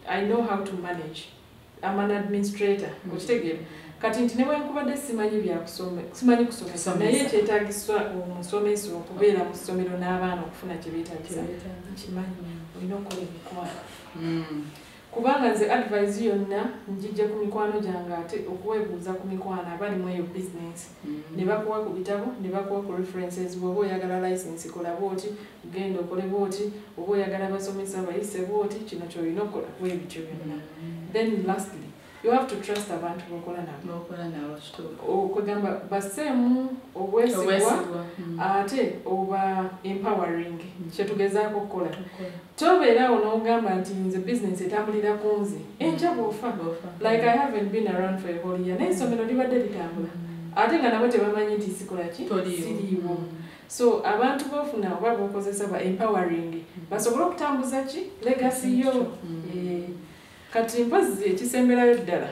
I know how to manage, am an administrator. Okitegeera? Kati nti ne bwenkubadde simanyi byakusome, simanyi kusomesa,
Kusomesa.
naye ekyetaagisa omusomesa okubeera mu ssomero n'abaana okufuna kye beetaagisa nkimanyi. Olina okukola emikwano, kubanga nze advice yonna njijja ku mikwano gyange, ate okwebuuza ku mikwano abali mu eyo bizinesi, ne bakuwa ku bitabo, ne bakuwa ku references. Bw'oba oyagala license, kola bwoti, genda okole bwoti. Oba oyagala abasomesa, bayise bwoti, kino kyolina okukola, bwe bityo byonna. Then lastly, you have to trust abantu bokola nabo.
Bokola nabo, kituufu.
Okwegamba basseemu obwesigwa.
Obwesigwa.
Ate oba empowering, kyetugezaako okukola. Tobeeraawo n'ogamba nti nze bizinesi etambulira ku nze, enkya bw'ofa.
Bw'ofa.
Like, I haven't been around for a whole year, naye essomero libadde litambula, ate nga nabo tebamanyi nti sikola ki.
Toliiwo.
Siriiwo. So abantu b'ofuna oba b'okozesa ba empowering, basobole okutambuza ki, legacy yo. Kati mpozi ekisemberayo ddala,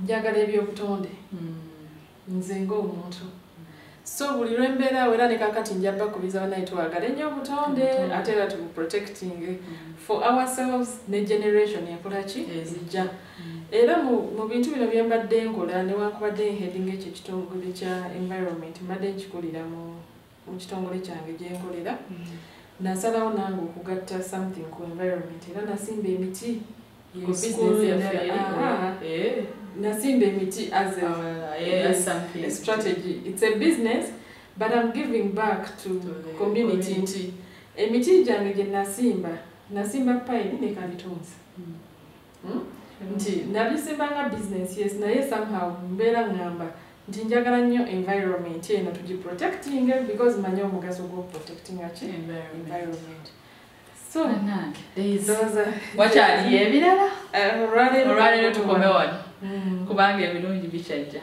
njagala ebyobutonde. Nze ng'omuntu, so buli lwembeeraawo, era ne kakati nja bakubiza, banaye twagale nnyo obutonde.
Obutonde.
Ate era tubuprotecting for ourselves ne generation ekola ki,
Ezijja.
ezijja. Era mu bintu bino bye mbadde nkola, newankubadde nheading ekyo ekitongole kya environment, mbadde nkikulira mu kitongole kyange gye nkolera, nasalawo nange okugatta something ku environment, era nasimba emiti. Ye
Ku
business
school yaffe
endala.
eri?
Aha. Nasimba emiti as a
Yes, something.
a strategy. It's a business, but I'm giving back to
To the
community
community.
nti emiti gyange gye nasimba, nasimba pine ne kalitunsi. Nti nabisimba nga business, yes, naye somehow mbeera ŋŋamba Nti njagala nnyo environment eno tugiprotecting, because manyi omugaso gw'oprotectinga ki environment. So
wakyaliyo ebirala, olwaleero tukome wano kubanga ebirungi bikyajja.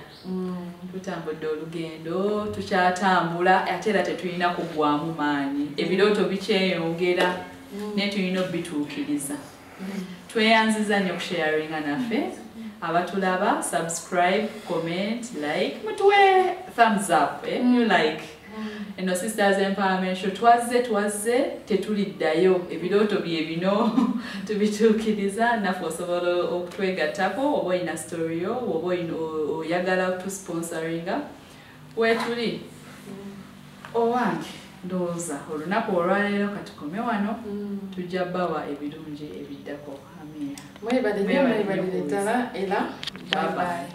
Tutambudde olugendo, tukyatambula, ate era tetulina kuggwamu maanyi, ebirooto bikyeyongera naye tulina obituukiriza. Tweyanziza nnyo okusharinga naffe. Abatulaba, subscribe, comment, like, mutuwe thumbs up, you like. Eno Sisters Empowerment Show, twazze tetuliddayo, ebirooto bye bino tubituukiriza. Naffe osobola okutwegattako, oba olina story yo, oba oyagala otusponsoringa, weetuli. Owange, ndowooza olunaku olwaleero katukome wano, tujja bawa ebirungi ebiddako. Amiina.
Mwebale nnyo, mwebalire ddala era.
Bye bye.